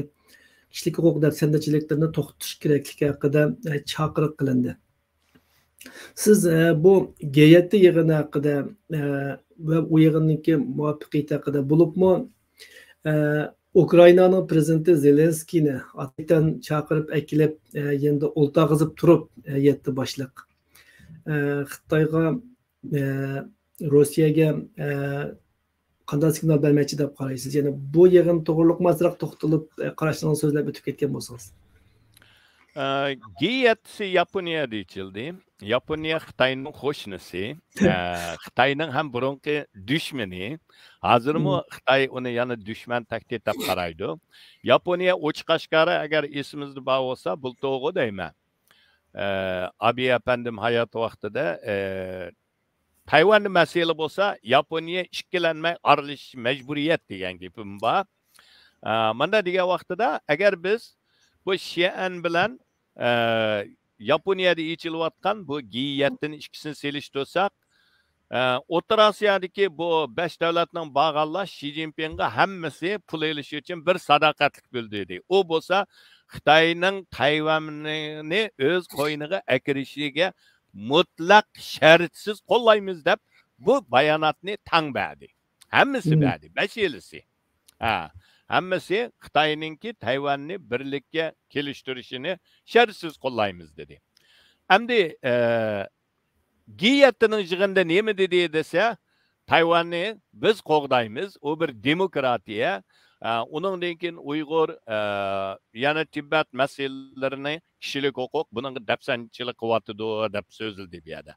كىشىلىك ھوقۇق دەپسەندىچىلىكلىرىنى توختىتىش كېرەكلىكى ھەققىدە، ئە، چاقىرىق قىلىندى. سىز، ئە، بۇ گې يەتتە يىغىنى ھەققىدە، ئە، ۋە ئۇ يىغىننىڭكى مۇۋەپپەقىيىتى ھەققىدە، بولۇپمۇ، ئە، ئۇكرائىنانىڭ پىرېزىدېنتى زېلېنسكىينى ئاتايتەن چاقىرىپ ئەكېلىپ، ئە، يېنىدا ئولتۇرغۇزۇپ تۇرۇپ، ئە، يەتتە باشلىق، ئە، خىتايغا، ئە، روسىيەگە، ئە، قانداق سىگنال بەرمەكچى دەپ قارايسىز؟ يەنى بۇ يىغىن توغرۇلۇقمۇ ئازراق توختىلىپ، ئە، قاراشلىرىڭىزنى سۆزلەپ ئۆتۈپ كەتكەن بولسىڭىز. ئە، جى يەتتىسى ياپونىيەدە ئېچىلدى. ياپونىيە خىتاينىڭ قوشنىسى، ئە، خىتاينىڭ ھەم بۇرۇنقى دۈشمىنى. ھازىرمۇ خىتاي ئۇنى يەنە دۈشمەن، تەھدىت دەپ قارايدۇ. ياپونىيە ئوچۇق ئاشكارا، ئەگەر ئېسىمىزدە بار بولسا، بۇلتۇرغۇ دەيمەن. ئە، ئابېي ئەپەندىم ھايات ۋاقتىدا، ئە، تايۋاندا مەسىلە بولسا، ياپونىيە ئىككىلەنمەي ئارىلىشىش مەجبۇرىيەت دېگەن گېپىم بار. ئە، مانا دېگەن ۋاقتىدا، ئەگەر بىز بۇ شىئەن بىلەن، ئە، ياپونىيەدە ئېچىلىۋاتقان بۇ جى يەتتىنى ئىككىسىنى سېلىشتۇرساق، ئە، ئوتتۇرا ئاسىيادىكى بۇ بەش دۆلەتنىڭ بارغانلار شى جىنپىڭغا ھەممىسى پۇل ئېلىش ئۈچۈن بىر ساداقەتلىك بىلدۈردى. ئۇ بولسا خىتاينىڭ تايۋاننى ئۆز قوينىغا ئەكىرىشىگە مۇتلەق شەرتسىز قوللايمىز دەپ بۇ باياناتنى تەڭ بەردى. ھەممىسى بەردى، بەشىلىسى. ھە، ھەممىسى خىتاينىڭكى تايۋاننى بىرلىككە كېلىشتۈرۈشىنى شەرتسىز قوللايمىز دېدى. ئەمدى، ئە، جى يەتتىنىڭ يىغىنىدا نېمە دېدى دېسە، تايۋاننى بىز قوغدايمىز، ئۇ بىر دېموكراتىيە، ئە، ئۇنىڭدىن كېيىن ئۇيغۇر، ئە، يەنە تىبەت مەسىلىلىرىنى، كىشىلىك ھوقۇق، بۇنىڭغا دەپسەندىچىلىك قىلىۋاتىدۇ دەپ سۆزلىدى بۇ يەردە.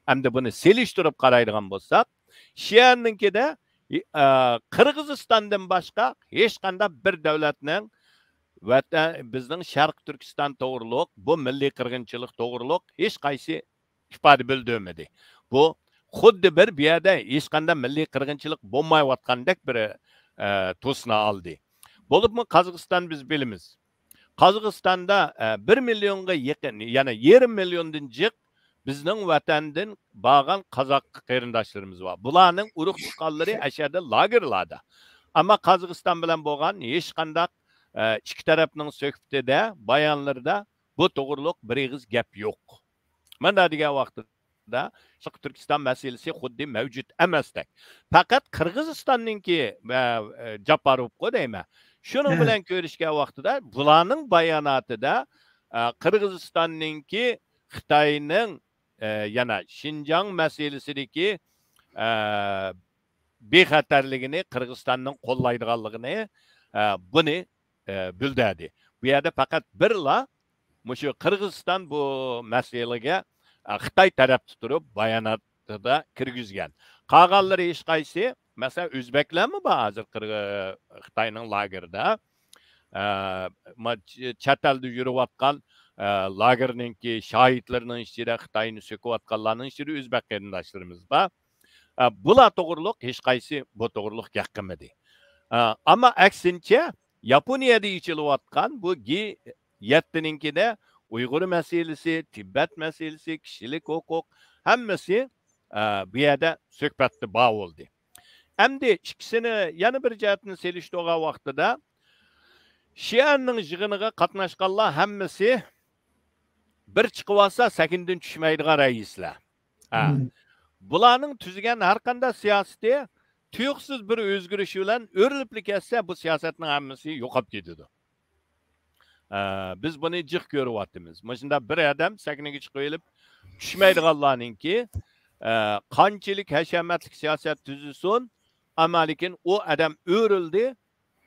ئەمدى بۇنى سېلىشتۇرۇپ قارايدىغان بولساق، شىئەننىڭكىدە، ئە، قىرغىزىستاندىن باشقا ھېچقانداق بىر دۆلەتنىڭ ۋەتەن، بىزنىڭ شەرقىي تۈركىستان توغرۇلۇق، بۇ مىللىي قىرغىنچىلىق توغرۇلۇق ھېچقايسى ئىپادە بىلدۈرمىدى. بۇ خۇددى بىر بۇ يەردە ھېچقانداق مىللىي قىرغىنچىلىق بولمايۋاتقاندەك بىر، ئە، تۇسنى ئالدى. بولۇپمۇ قازاقىستان بىز بىلىمىز. قازاقىستاندا، ئە، بىر مىليونغا يېقىن، يەنى يېرىم مىليوندىن جىق بىزنىڭ ۋەتەندىن بارغان قازاق قېرىنداشلىرىمىز بار. بۇلارنىڭ ئۇرۇق تۇغقانلىرى ئەشەدە لاگېرلاردا. ئەمما قازاقىستان بىلەن بولغان ھېچقانداق، ئە، ئىككى تەرەپنىڭ سۆھبىتىدە، بايانلىرىدا بۇ توغرۇلۇق بىر ئېغىز گەپ يوق. مانا دېگەن ۋاقتىدا شەرقىي تۈركىستان مەسىلىسى خۇددى مەۋجۇت ئەمەستەك. پەقەت قىرغىزىستاننىڭكى، ئە، ئە، جاپارۇپقۇ دەيمەن. شۇنىڭ بىلەن كۆرۈشكەن ۋاقتىدا بۇلارنىڭ باياناتىدا، ئە، قىرغىزىستاننىڭكى خىتاينىڭ، ئە، يەنە شىنجاڭ مەسىلىسىدىكى، ئە، بىخەتەرلىكىنى، قىرغىزىستاننىڭ قوللايدىغانلىقىنى، ئە، بۇنى، ئە، بىلدۈردى. بۇ يەردە پەقەت بىرلا مۇشۇ قىرغىزىستان بۇ مەسىلىگە، ئە، خىتاي تەرەپتە تۇرۇپ باياناتىدا كىرگۈزگەن. قالغانلىرى ھېچقايسى، مەسىلەن، ئۆزبەكلەرمۇ بار ھازىر قىرغ-، خىتاينىڭ لاگېرىدا. ئە، ما-، چ-، چەت ئەلدە يۈرۈۋاتقان، ئە، لاگېرنىڭكى شاھىتلىرىنىڭ ئىچىدە، خىتاينى سۆكۈۋاتقانلارنىڭ ئىچىدە ئۆزبەك قېرىنداشلىرىمىز بار. ئە، بۇلار توغرۇلۇق ھېچقايسى بۇ توغرۇلۇق گەپ قىلمىدى. ئە، ئەمما ئەكسىنچە، ياپونىيەدە ئېچىلىۋاتقان بۇ جى يەتتىنىڭكىدە ئۇيغۇر مەسىلىسى، تىبەت مەسىلىسى، كىشىلىك ھوقۇق، ھەممىسى، ئە، بۇ يەردە سۆھبەتتە بار بولدى. ئەمدى ئىككىسىنى يەنە بىر جەھەتتىن سېلىشتۇرغان ۋاقتىدا، شىئەننىڭ يىغىنىغا قاتناشقانلار ھەممىسى بىر چىقىۋالسا سەھنىدىن چۈشمەيدىغان رەئىسلەر. ھە. بۇلارنىڭ تۈزگەن ھەر قانداق سىياسىتى تۇيۇقسىز بىر ئۆزگىرىش بىلەن ئۆرۈلۈپلا كەتسە، بۇ سىياسەتنىڭ ھەممىسى يوقاپ كېتىدۇ. ئە، بىز بۇنى جىق كۆرۈۋاتىمىز. مۇشۇنداق بىر ئادەم سەھنىگە چىقىۋېلىپ چۈشمەيدىغانلارنىڭكى، ئە، قانچىلىك ھەشەمەتلىك سىياسەت تۈزسۇن، ئەمما لېكىن ئۇ ئادەم ئۆرۈلدى،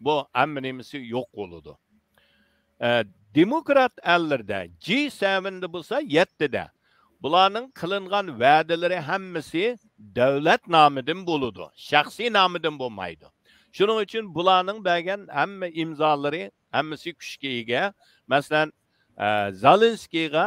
بۇ ھەممە نېمىسى يوق بولىدۇ. ئە، دېموكرات ئەللىرىدە، جى سەۋەندە بولسا يەتتىدە، بۇلارنىڭ قىلىنغان ۋەدىلىرى ھەممىسى دۆلەت نامىدىن بولىدۇ، شەخسىي نامىدىن بولمايدۇ. شۇنىڭ ئۈچۈن بۇلارنىڭ بەرگەن ھەممە ئىمزالىرى ھەممىسى كۈچكە ئىگە. مەسىلەن، ئە، زېلېنسكىيغا،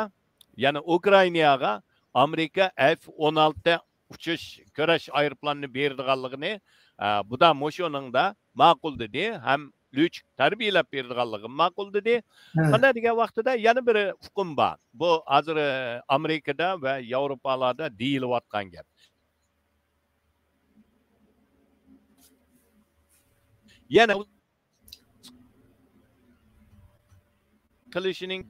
يەنى ئۇكرائىناغا ئامېرىكا ئېف ئون ئالتە ئۇچۇش كۈرەش ئايروپىلانىنى بېرىدىغانلىقىنى، ئە، بۇدا مۇشۇنىڭدا ماقۇل دېدى ھەم لۈچۈك تەربىيەلەپ بېرىدىغانلىقىنى ماقۇل دېدى. ھە. مانا دېگەن ۋاقتىدا يەنە بىر ئۇقۇم بار. بۇ ھازىر، ئە، ئامېرىكىدا ۋە ياۋروپالاردا دېيىلىۋاتقان گەپ. يەنە قىلىشىنىڭ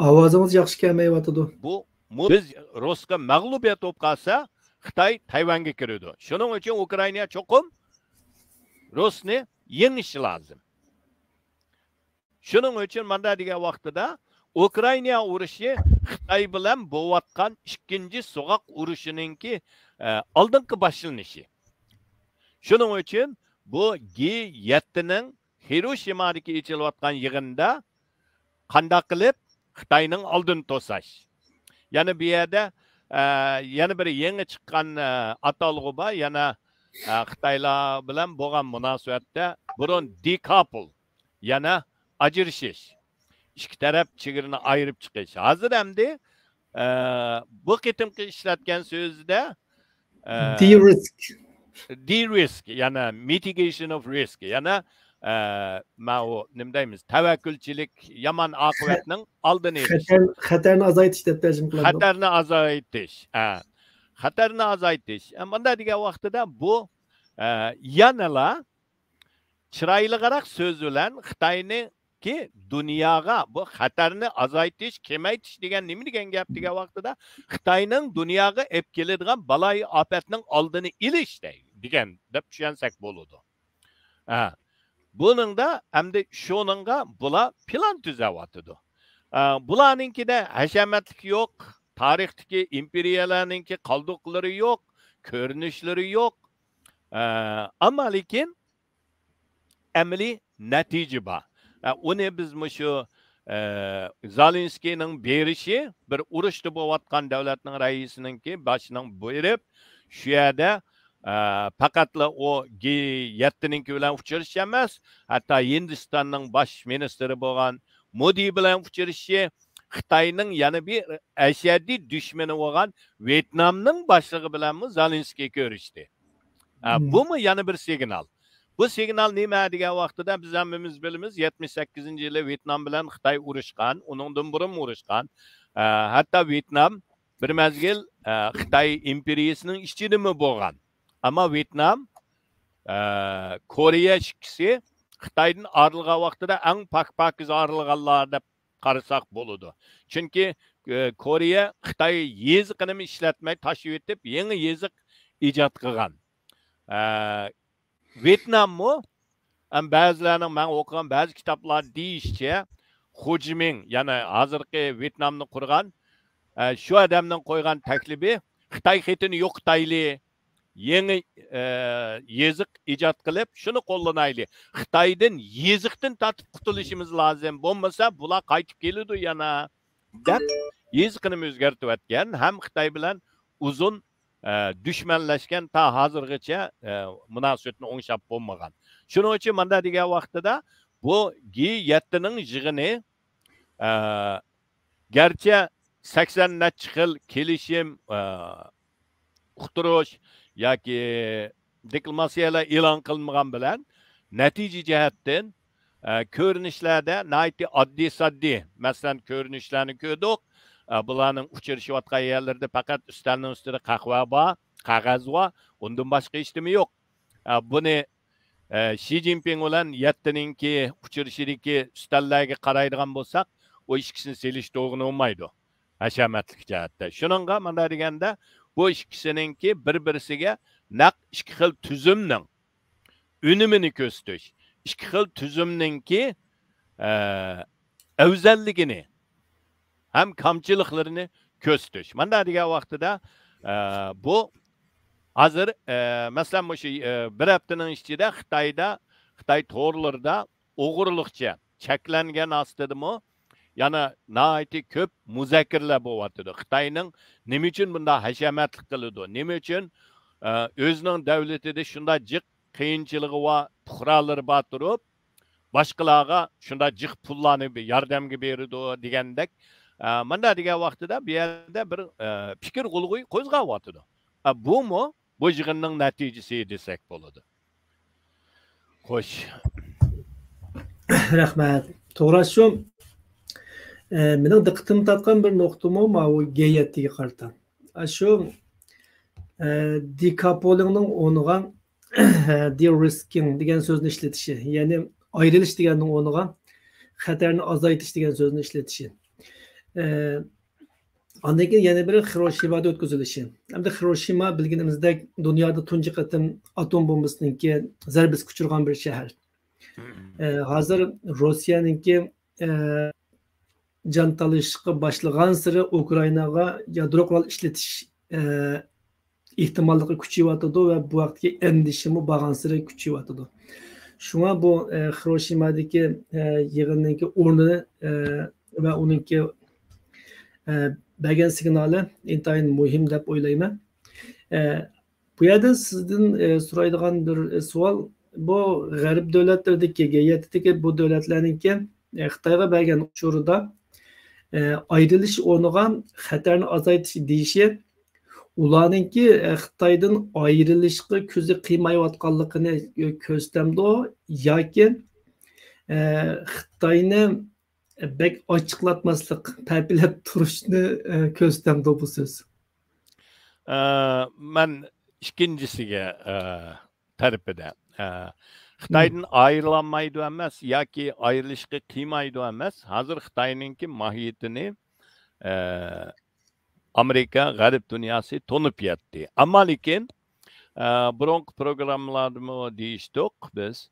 ئاۋازىڭىز ياخشى كەلمەيۋاتىدۇ. بۇ، بۇ بىز رۇسقا مەغلۇبىيەت بولۇپ قالسا، خىتاي تايۋانغا كىرىدۇ. شۇنىڭ ئۈچۈن ئۇكرائىنا چوقۇم رۇسنى يېڭىشى لازىم. شۇنىڭ ئۈچۈن ماندا دېگەن ۋاقتىدا ئۇكرائىنا ئۇرۇشى خىتاي بىلەن بولۇۋاتقان ئىككىنچى سوغۇق ئۇرۇشىنىڭكى، ئە، ئالدىنقى باشلىنىشى. شۇنىڭ ئۈچۈن بۇ جى يەتتىنىڭ خىروشىمادىكى ئېچىلىۋاتقان يىغىندا قانداق قىلىپ خىتاينىڭ ئالدىنى توساش. يەنە بۇ يەردە، ئە، يەنە بىر يېڭى چىققان، ئە، ئاتالغۇ بار. يەنە، ئە، خىتايلار بىلەن بولغان مۇناسىۋەتتە بۇرۇن دېكاپول، يەنە ئاجرىشىش. ئىككى تەرەپ چېگرىنى ئايرىپ چىقىش. ھازىر ئەمدى، ئە، بۇ قېتىمقى ئىشلەتكەن سۆزىدە، ئە، دېرىسك. دېرىسك، يەنى mitigation of risk، يەنى، ئە، ماۋۇ نېمە دەيمىز، تەۋەككۈلچىلىك يامان ئاقىۋەتنىڭ ئالدىنى ئېلىش. خەتەر، خەتەرنى ئازايتىش دەپ تەرجىمە قىلىدۇ. خەتەرنى ئازايتىش. ئە. خەتەرنى ئازايتىش. ئە، مۇنداق دېگەن ۋاقتىدا بۇ، ئە، يەنىلا چىرايلىقراق سۆز بىلەن خىتاينىڭكى دۇنياغا بۇ خەتەرنى ئازايتىش، كېمەيتىش دېگەن نېمە دېگەن گەپ دېگەن ۋاقتىدا، خىتاينىڭ دۇنياغا ئېلىپ كېلىدىغان بالايىئاپەتنىڭ ئالدىنى ئېلىش دەي-، دېگەن دەپ چۈشەنسەك بولىدۇ. ھە. بۇنىڭدا ئەمدى شۇنىڭغا بۇلار پىلان تۈزەۋاتىدۇ. ئە، بۇلارنىڭكىدە ھەشەمەتلىك يوق، تارىختىكى ئىمپېرىيەلەرنىڭكى قالدۇقلىرى يوق، كۆرۈنۈشلىرى يوق. ئە، ئەمما لېكىن ئەمەلىي نەتىجە بار. ئە، ئۇنى بىز مۇشۇ، ئە، زېلېنسكىينىڭ بېرىشى بىر ئۇرۇشتا بولۇۋاتقان دۆلەتنىڭ رەئىسىنىڭكى باشىنىڭ بېرىپ، شۇ يەردە، ئە، پەقەتلا ئۇ گې يەتتىنىڭكى بىلەن ئۇچرىشىش ئەمەس، ھەتتا ھىندىستاننىڭ باش مىنىستىرى بولغان مودى بىلەن ئۇچرىشىشى، خىتاينىڭ يەنە بىر ئەشەددىي دۈشمىنى بولغان ۋيېتنامنىڭ باشلىقى بىلەنمۇ زېلېنسكىي كۆرۈشتى. ئە، بۇمۇ يەنە بىر سىگنال. بۇ سىگنال نېمە دېگەن ۋاقتىدا، بىز ھەممىمىز بىلىمىز، يەتمىش سەككىزىنچى يىلى ۋيېتنام بىلەن خىتاي ئۇرۇشقان، ئۇنىڭدىن بۇرۇنمۇ ئۇرۇشقان. ئە، ھەتتا ۋيېتنام بىر مەزگىل، ئە، خىتاي ئىمپېرىيىسىنىڭ ئىچىدىمۇ بولغان. ئەمما ۋيېتنام، ئە، كورېيە ئىككىسى خىتايدىن ئايرىلغان ۋاقتىدا ئەڭ پاك-پاكىز ئايرىلغانلار دەپ قارىساق بولىدۇ. چۈنكى، ئە، كورېيە خىتاي يېزىقىنىمۇ ئىشلەتمەي تاشلىۋېتىپ، يېڭى يېزىق ئىجاد قىلغان. ئە، ۋيېتناممۇ، ھەم بەزىلەرنىڭ مەن ئوقۇغان بەزى كىتابلار دېيىشىچە، خۇجىمىڭ، يەنى ھازىرقى ۋيېتنامنى قۇرغان، ئە، شۇ ئادەمنىڭ قويغان تەكلىپى، خىتاي خېتىنى يوقىتايلى، يېڭى، ئە، يېزىق ئىجاد قىلىپ، شۇنى قوللىنايلى. خىتايدىن، يېزىقتىن تارتىپ قۇتۇلۇشىمىز لازىم. بولمىسا، بۇلار قايتىپ كېلىدۇ يەنە، دەپ، يېزىقىنى ئۆزگەرتىۋەتكەن ھەم خىتاي بىلەن ئۇزۇن، ئە، دۈشمەنلەشكەن، تا ھازىرغىچە، ئە، مۇناسىۋىتىنى ئوڭشاپ بولمىغان. شۇنىڭ ئۈچۈن مۇنداق دېگەن ۋاقتىدا، بۇ گې يەتتىنىڭ يىغىنى، ئە، گەرچە سەكسەن نەچچە خىل كېلىشىم، ئە، ئۇقتۇرۇش ياكى دېكلاماتسىيەلەر ئېلان قىلمىغان بىلەن، نەتىجە جەھەتتىن، ئە، كۆرۈنۈشلەردە ناھايىتى ئاددىي-ساددىي، مەسىلەن، كۆرۈنۈشلەرنى كۆردۇق. ئە، بۇلارنىڭ ئۇچرىشىۋاتقان يەرلىرىدە پەقەت ئۈستەلنىڭ ئۈستىدە قەھۋە بار، قەغەز بار، ئۇندىن باشقا ھېچنېمە يوق. ئە، بۇنى، ئە، شى جىنپىڭ بىلەن يەتتىنىڭكى ئۇچرىشىشىدىكى ئۈستەللەرگە قارايدىغان بولساق، ئۇ ئىككىسىنى سېلىشتۇرغىلى بولمايدۇ، ھەشەمەتلىك جەھەتتە. شۇنىڭغا مانا دېگەندە، بۇ ئىككىسىنىڭكى بىر-بىرسىگە نەق ئىككى خىل تۈزۈمنىڭ ئۈنۈمىنى كۆرسىتىش، ئىككى خىل تۈزۈمنىڭكى، ئە، ئەۋزەللىكىنى ھەم كامچىلىقلىرىنى كۆرسىتىش. مانا دېگەن ۋاقتىدا، ئە، بۇ ھازىر، ئە، مەسىلەن، مۇشۇ، ئە، بىر ھەپتىنىڭ ئىچىدە خىتايدا، خىتاي تورلىرىدا ئوغرىلىقچە چەكلەنگەن ئاستىدىمۇ يەنە ناھايىتى كۆپ مۇزاكىرىلەر بولۇۋاتىدۇ. خىتاينىڭ نېمە ئۈچۈن بۇنداق ھەشەمەتلىك قىلىدۇ؟ نېمە ئۈچۈن، ئە، ئۆزىنىڭ دۆلىتىدە شۇنداق جىق قىيىنچىلىقى بار پۇقرالىرى بار تۇرۇپ، باشقىلارغا شۇنداق جىق پۇللارنى بى-، ياردەمگە بېرىدۇ دېگەندەك، ئە، مانا دېگەن ۋاقتىدا بۇ يەردە بىر، ئە، پىكىر غۇلغۇيى قوزغاۋاتىدۇ. ئە، بۇمۇ بۇ يىغىننىڭ نەتىجىسى دېسەك بولىدۇ. خوش. رەھمەت. توغرا شۇ، ئە، مېنىڭ دىققىتىمنى تارتقان بىر نۇقتىمۇ ماۋۇ گې يەتتىگە قارىتا. ئە، شۇ، ئە، دېكاپولىڭنىڭ ئورنىغا دېرىسكىڭ دېگەن سۆزنى ئىشلىتىشى، يەنى ئايرىلىش دېگەننىڭ ئورنىغا خەتەرنى ئازايتىش دېگەن سۆزنى ئىشلىتىشى. ئە، ئاندىن كېيىن يەنە بىرى خىروشىمادا ئۆتكۈزۈلۈشى. ئەمدى خىروشىما بىلگىنىمىزدەك دۇنيادا تۇنجى قېتىم ئاتوم بومبىسىنىڭكى زەربىسىگە ئۇچرىغان بىر شەھەر. ئە، ھازىر روسىيەنىڭكى، ئە، جان تالىشىشقا باشلىغانسېرى ئۇكرائىناغا يادرو قورال ئىشلىتىش، ئە، ئېھتىماللىقى كۈچىيىۋاتىدۇ ۋە بۇ ھەقتىكى ئەندىشىمۇ بارغانسېرى كۈچىيىۋاتىدۇ. شۇڭا بۇ، ئە، خىروشىمادىكى، ئە، يىغىننىڭكى ئورنىنى، ئە، ۋە ئۇنىڭكى، ئە، بەرگەن سىگنالى ئىنتايىن مۇھىم دەپ ئويلايمەن. ئە، بۇ يەردە سىزدىن، ئە، سورايدىغان بىر سوئال، بۇ غەرب دۆلەتلىرىدىكى، گەييەتتىكى بۇ دۆلەتلەرنىڭكى، ئە، خىتايغا بەرگەن ئۇچۇرىدا، ئە، ئايرىلىش ئورنىغا خەتەرنى ئازايتىش دېيىشى، ئۇلارنىڭكى، ئە، خىتايدىن ئايرىلىشقا كۆزى قىيمايۋاتقانلىقىنى كۆرسىتەمدۇ ياكى، ئە، خىتاينى بەك ئاچچىقلاتماسلىق، پەپىلەپ تۇرۇشنى، ئە، كۆرسىتەمدۇ بۇ سۆز؟ ئە، مەن ئىككىنچىسىگە، ئە، تەرىپىدە. ئە، خىتايدىن ئايرىلالمايدۇ ئەمەس ياكى ئايرىلىشقا قىيمايدۇ ئەمەس. ھازىر خىتاينىڭكى ماھىيىتىنى، ئە، ئامېرىكا، غەرب دۇنياسى تونۇپ يەتتى. ئەمما لېكىن، ئە، بۇرۇنقى پروگراممىلاردىمۇ دېيىشتۇق بىز.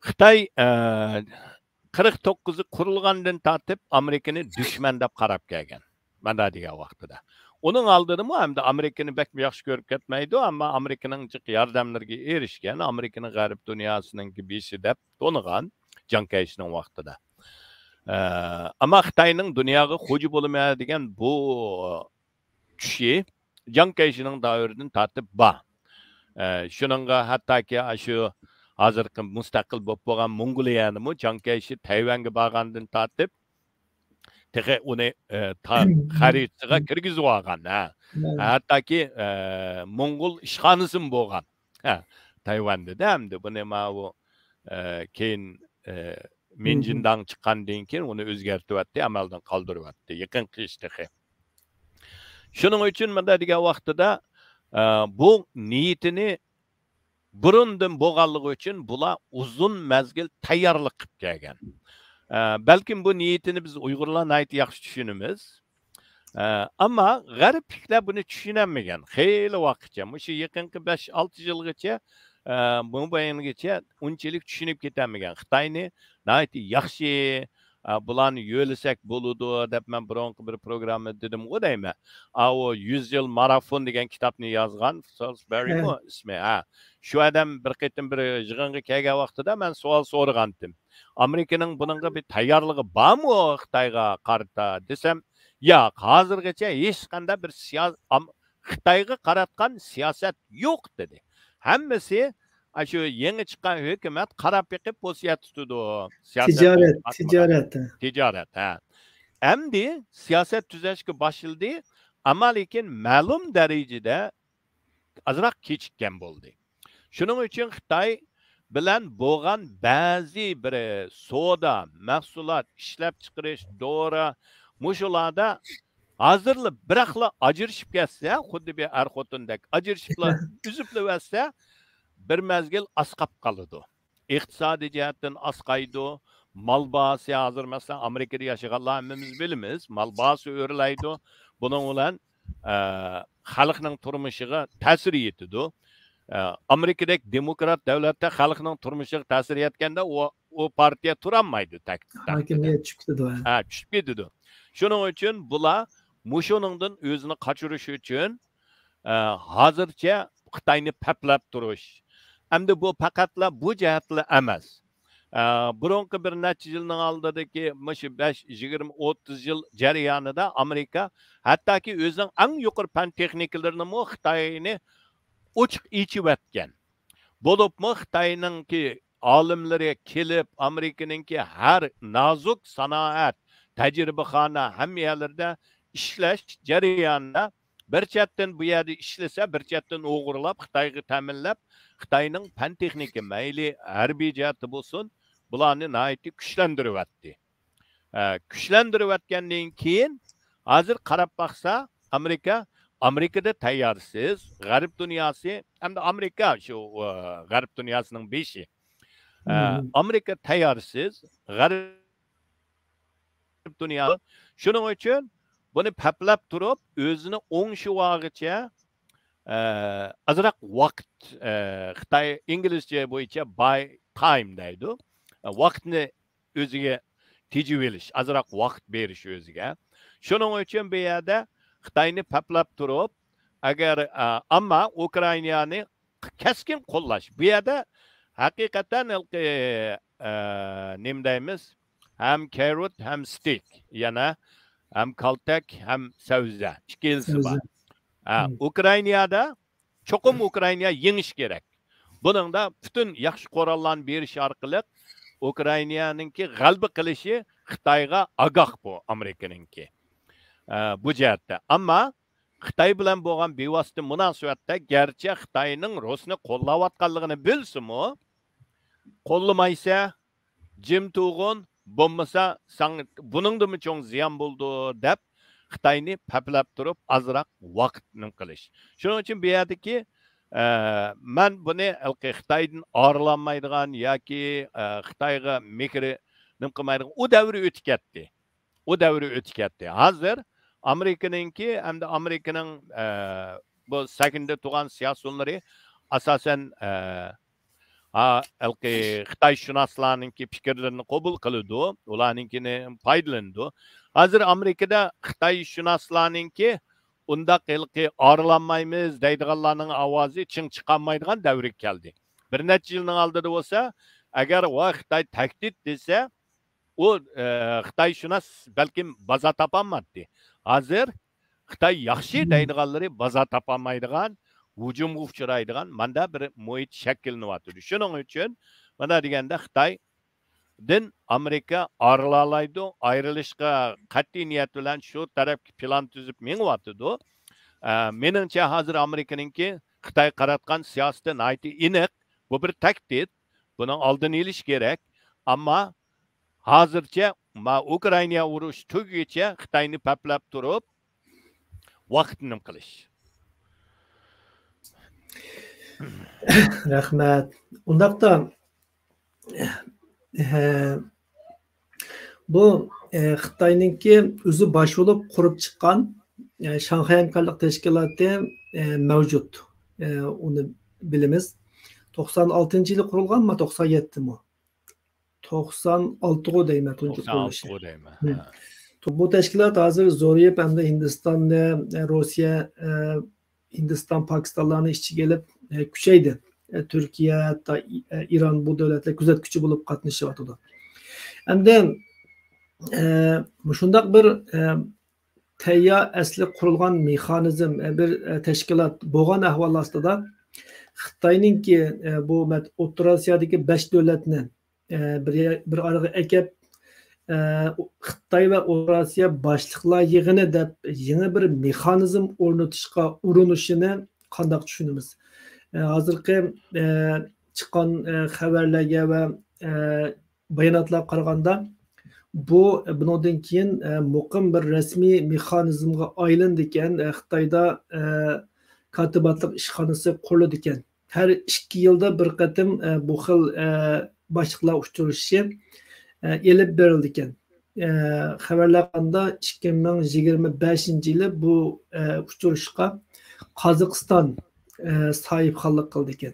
خىتاي، ئە، قىرىق توققۇزى قۇرۇلغاندىن تارتىپ ئامېرىكىنى دۈشمەن دەپ قاراپ كەلگەن. مەن دېگەن ۋاقتىدا. ئۇنىڭ ئالدىدىمۇ ئەمدى ئامېرىكىنى بەك ياخشى كۆرۈپ كەتمەيدۇ، ئەمما ئامېرىكىنىڭ جىق ياردەملىرىگە ئېرىشكەن، ئامېرىكىنىڭ غەرب دۇنياسىنىڭكى بېشى دەپ تونۇغان جاڭ كەيشىنىڭ ۋاقتىدا. ئە، ئەمما خىتاينىڭ دۇنياغا خوجا بولىمەن دېگەن بۇ چۈشى جاڭ كەيشىنىڭ دەۋرىدىن تارتىپ بار. ئە، شۇنىڭغا ھەتتاكى ئاشۇ ھازىرقى مۇستەقىل بولۇپ بولغان موڭغۇلىيەنىمۇ جاڭ كەيشى تەيۋەنگە بارغاندىن تارتىپ تېخى ئۇنى، ئە، تا-، خەرىتىسىغا كىرگۈزۈۋالغان، ھە. ھە. ھەتتاكى، ئە، موڭغۇل ئىشخانىسىمۇ بولغان. ھە، تەيۋەندە-دە ئەمدى بۇنى ماۋۇ، ئە، كېيىن، ئە، مىنجىنداڭ چىققاندىن كېيىن ئۇنى ئۆزگەرتىۋەتتى، ئەمەلدىن قالدۇرۇۋەتتى. يېقىنقى ئىش تېخى. شۇنىڭ ئۈچۈن مۇنداق دېگەن ۋاقتىدا، ئە، بۇ نىيىتىنى بۇرۇندىن بولغانلىقى ئۈچۈن بۇلار ئۇزۇن مەزگىل تەييارلىق قىلىپ كەلگەن. ئە، بەلكىم بۇ نىيىتىنى بىز ئۇيغۇرلار ناھايىتى ياخشى چۈشىنىمىز. ئە، ئەمما غەربلىكلەر بۇنى چۈشىنەلمىگەن. خېلى ۋاقىتچە، مۇشۇ يېقىنقى بەش، ئالتە يىلغىچە، ئە، مۇنبەيىنگىچە ئۇنچىلىك چۈشىنىپ كېتەلمىگەن. خىتاينى ناھايىتى ياخشى، ئە، بۇلارنى يۆلىسەك بولىدۇ دەپ مەن بۇرۇنقى بىر پروگراممىدا دېدىمغۇ دەيمەن. ئاۋۇ يۈز يىل مارافون دېگەن كىتابنى يازغان سالسبېرىمۇ ئىسمى، ھە. شۇ ئادەم بىر قېتىم بىر يىغىنغا كەلگەن ۋاقتىدا مەن سوئال سورىغانتىم. ئامېرىكىنىڭ بۇنىڭغا بىر تەييارلىقى بارمۇ خىتايغا قارىتا دېسەم، ياق، ھازىرغىچە ھېچقانداق بىر سىيا-، ئام-، خىتايغا قاراتقان سىياسەت يوق دېدى. ھەممىسى ئاشۇ يېڭى چىققان ھۆكۈمەت قاراپ بېقىپ ۋەسىيەت تۇتىدۇ. سىياسەت تىجارەت، تۇتۇپ تىجارەت. تىجارەت، ھە. ئەمدى سىياسەت تۈزەشكە باشلىدى. ئەمما لېكىن مەلۇم دەرىجىدە ئازراق كېچىككەن بولدى. شۇنىڭ ئۈچۈن خىتاي بىلەن بولغان بەزى بىر سودا، مەھسۇلات، ئىشلەپچىقىرىش، دورا، مۇشۇلاردا ھازىرلا بىراقلا ئاجرىشىپ كەتسە، خۇددى بىر ئەر-خوتۇندەك ئاجرىشىپلا، ئۈزۈپلا بەرسە، بىر مەزگىل ئاسقاپ قالىدۇ. ئىقتىسادىي جەھەتتىن ئاسقايدۇ. مال باھاسى ھازىر، مەسىلەن، ئامېرىكىدا ياشىغانلار ھەممىمىز بىلىمىز، مال باھاسى ئۆرلەيدۇ. بۇنىڭ بىلەن، ئە، خەلقنىڭ تۇرمۇشىغا تەسىر يېتىدۇ. ئە، ئامېرىكىدەك دېموكرات دۆلەتتە خەلقنىڭ تۇرمۇشىغا تەسىر يەتكەندە، ئۇ، ئۇ پارتىيە تۇرالمايدۇ تەكلىپتە. ھاكىمىيەت چۈشۈپ كېتىدۇ، ھە. ھە، چۈشۈپ كېتىدۇ. شۇنىڭ ئۈچۈن بۇلار مۇشۇنىڭدىن ئۆزىنى قاچۇرۇش ئۈچۈن، ئە، ھازىرچە خىتاينى پەپلەپ تۇرۇش. ئەمدى بۇ پەقەتلا بۇ جەھەتلا ئەمەس. ئە، بۇرۇنقى بىر نەچچە يىلنىڭ ئالدىدىكى مۇشۇ بەش، يىگىرمە، ئوتتۇز يىل جەريانىدا ئامېرىكا ھەتتاكى ئۆزىنىڭ ئەڭ يۇقىرى پەن تېخنىكلىرىنىمۇ خىتاينى ئوچۇق ئېچىۋەتكەن. بولۇپمۇ خىتاينىڭكى ئالىملىرى كېلىپ، ئامېرىكىنىڭكى ھەر نازۇك سانائەت، تەجرىبىخانا، ھەممە يەرلىرىدە ئىشلەش جەريانىدا بىر چەتتىن بۇ يەردە ئىشلىسە، بىر چەتتىن ئوغرىلاپ، خىتايغا تەمىنلەپ، خىتاينىڭ پەن تېخنىكا مەيلى ھەربىي جەھەتتە بولسۇن، بۇلارنى ناھايىتى كۈچلەندۈرۈۋەتتى. ئە، كۈچلەندۈرۈۋەتكەندىن كېيىن، ھازىر قاراپ باقسا، ئامېرىكا، ئامېرىكىدا تەييارسىز، غەرب دۇنياسى، ھەمدە ئامېرىكا شۇ، ئە، غەرب دۇنياسىنىڭ بېشى. ئە، ئامېرىكا تەييارسىز، غەرب دۇنيا. شۇنىڭ ئۈچۈن بۇنى پەپلەپ تۇرۇپ، ئۆزىنى ئوڭشىۋالغىچە، ئە، ئازراق ۋاقىت، ئە، خىتاي ئىنگلىزچە بويىچە buy time دەيدۇ. ئە، ۋاقىتنى ئۆزىگە تېجىۋېلىش، ئازراق ۋاقىت بېرىش ئۆزىگە. شۇنىڭ ئۈچۈن بۇ يەردە خىتاينى پەپلەپ تۇرۇپ، ئەگەر، ئە، ئەمما ئۇكرائىنانى كەسكىن قوللاش. بۇ يەردە ھەقىقەتەن ھېلىقى، ئە، نېمە دەيمىز، ھەم كارروت، ھەم ستېك، يەنە ھەم كالتەك، ھەم سەۋزە، ئىككىلىسى بار. ھە، ئۇكرائىنادا چوقۇم ئۇكرائىنا يېڭىشى كېرەك. بۇنىڭدا پۈتۈن ياخشى قوراللارنى بېرىش ئارقىلىق ئۇكرائىنانىڭكى غەلىبە قىلىشى خىتايغا ئاگاھ بۇ ئامېرىكىنىڭكى. ئە، بۇ جەھەتتە. ئەمما خىتاي بىلەن بولغان بىۋاسىتە مۇناسىۋەتتە گەرچە خىتاينىڭ رۇسنى قوللاۋاتقانلىقىنى بىلسىمۇ، قوللىمايسە، جىم تۇرغىن، بولمىسا ساڭا بۇنىڭدىنمۇ چوڭ زىيان بولىدۇ، دەپ خىتاينى پەپلەپ تۇرۇپ ئازراق ۋاقىت نېمە قىلىش. شۇنىڭ ئۈچۈن بۇ يەردىكى، ئە، مەن بۇنى ھېلىقى خىتايدىن ئايرىلالمايدىغان ياكى، ئە، خىتايغا مېھرى نېمە قىلمايدىغان ئۇ دەۋرى ئۆتۈپ كەتتى. ئۇ دەۋرى ئۆتۈپ كەتتى. ھازىر ئامېرىكىنىڭكى ھەمدە ئامېرىكىنىڭ، ئە، بۇ سەھنىدە تۇرغان سىياسىيونلىرى ئاساسەن، ئە، ھا، ھېلىقى خىتايشۇناسلارنىڭكى پىكىرلىرىنى قوبۇل قىلىدۇ، ئۇلارنىڭكىنى پايدىلىنىدۇ. ھازىر ئامېرىكىدا خىتايشۇناسلارنىڭكى ئۇنداق ھېلىقى ئارىلانمايمىز دەيدىغانلارنىڭ ئاۋازى چىڭ چىقالمايدىغان دەۋرگە كەلدى. بىر نەچچە يىلنىڭ ئالدىدا بولسا، ئەگەر ۋاي خىتاي تەھدىت دېسە، ئۇ، ئە، خىتايشۇناس بەلكىم بازار تاپالمايتتى. ھازىر خىتاي ياخشى دەيدىغانلىرى بازار تاپالمايدىغان، ھۇجۇمغا ئۇچرايدىغان ماندا بىر مۇھىت شەكىللىنىۋاتىدۇ. شۇنىڭ ئۈچۈن مانا دېگەندە خىتايدىن ئامېرىكا ئايرىلالايدۇ، ئايرىلىشقا قەتئىي نىيەت بىلەن شۇ تەرەپكە پىلان تۈزۈپ مېڭىۋاتىدۇ. ئە، مېنىڭچە ھازىر ئامېرىكىنىڭكى خىتايغا قاراتقان سىياسىتى ناھايىتى ئېنىق. بۇ بىر تەھدىت. بۇنىڭ ئالدىنى ئېلىش كېرەك. ئەمما ھازىرچە ما ئۇكرائىنا ئۇرۇش تۈگىگىچە خىتاينى پەپلەپ تۇرۇپ، ۋاقىتنى نېمە قىلىش. رەھمەت. ئۇنداقتا، ئە، بۇ، ئە، خىتاينىڭكى ئۆزى باش بولۇپ قۇرۇپ چىققان، ئە، شاڭخەي ھەمكارلىق تەشكىلاتى، ئە، مەۋجۇت. ئە، ئۇنى بىلىمىز. توقسان ئالتىنچى يىلى قۇرۇلغانمۇ، توقسان يەتتىمۇ؟ توقسان ئالتىغۇ دەيمەن، تۇنجى قۇرۇلۇشى. توقسان ئالتىغۇ دەيمەن. بۇ تەشكىلات ھازىر زورىيىپ، ئەمدى ھىندىستاننى، روسىيە، ئە، ھىندىستان، پاكىستانلارنى ئىچىگە ئېلىپ، ئە، كۈچەيدى. ئە، تۈركىيە، ھەتتا ئى-، ئە، ئىران بۇ دۆلەتلەر كۆزەتكۈچى بولۇپ قاتنىشىۋاتىدۇ. ئەمدى، ئە، مۇشۇنداق بىر، ئە، تەييار ئەسلى قۇرۇلغان مېخانىزم، ئە، بىر، ئە، تەشكىلات بولغان ئەھۋال ئاستىدا خىتاينىڭكى، ئە، بۇ مەت-، ئوتتۇرا ئاسىيادىكى بەش دۆلەتنى، ئە، بىر يە-، بىر ئارىغا ئەكەپ، ئە، خىتاي ۋە ئوتتۇرا ئاسىيا باشلىقلار يىغىنى دەپ يېڭى بىر مېخانىزم ئورنىتىشقا ئۇرۇنۇشىنى قانداق چۈشىنىمىز؟ ئە، ھازىرقى، ئە، چىققان، ئە، خەۋەرلەرگە ۋە، ئە، باياناتلارغا قارىغاندا، بۇ، بۇنىڭدىن كېيىن، ئە، مۇقىم بىر رەسمىي مېخانىزمغا ئايلىنىدىكەن. ئە، خىتايدا، ئە، كاتىباتلىق ئىشخانىسى قۇرۇلىدىكەن. ھەر ئىككى يىلدا بىر قېتىم، ئە، بۇ خىل، ئە، باشلىقلار ئۇچرىشىشى، ئە، ئېلىپ بېرىلىدىكەن. ئە، خەۋەرلەر قارىغاندا، ئىككى مىڭ يىگىرمە بەشىنچى يىلى بۇ، ئە، ئۇچرىشىشقا قازاقىستان، ئە، ساھىبخانلىق قىلىدىكەن.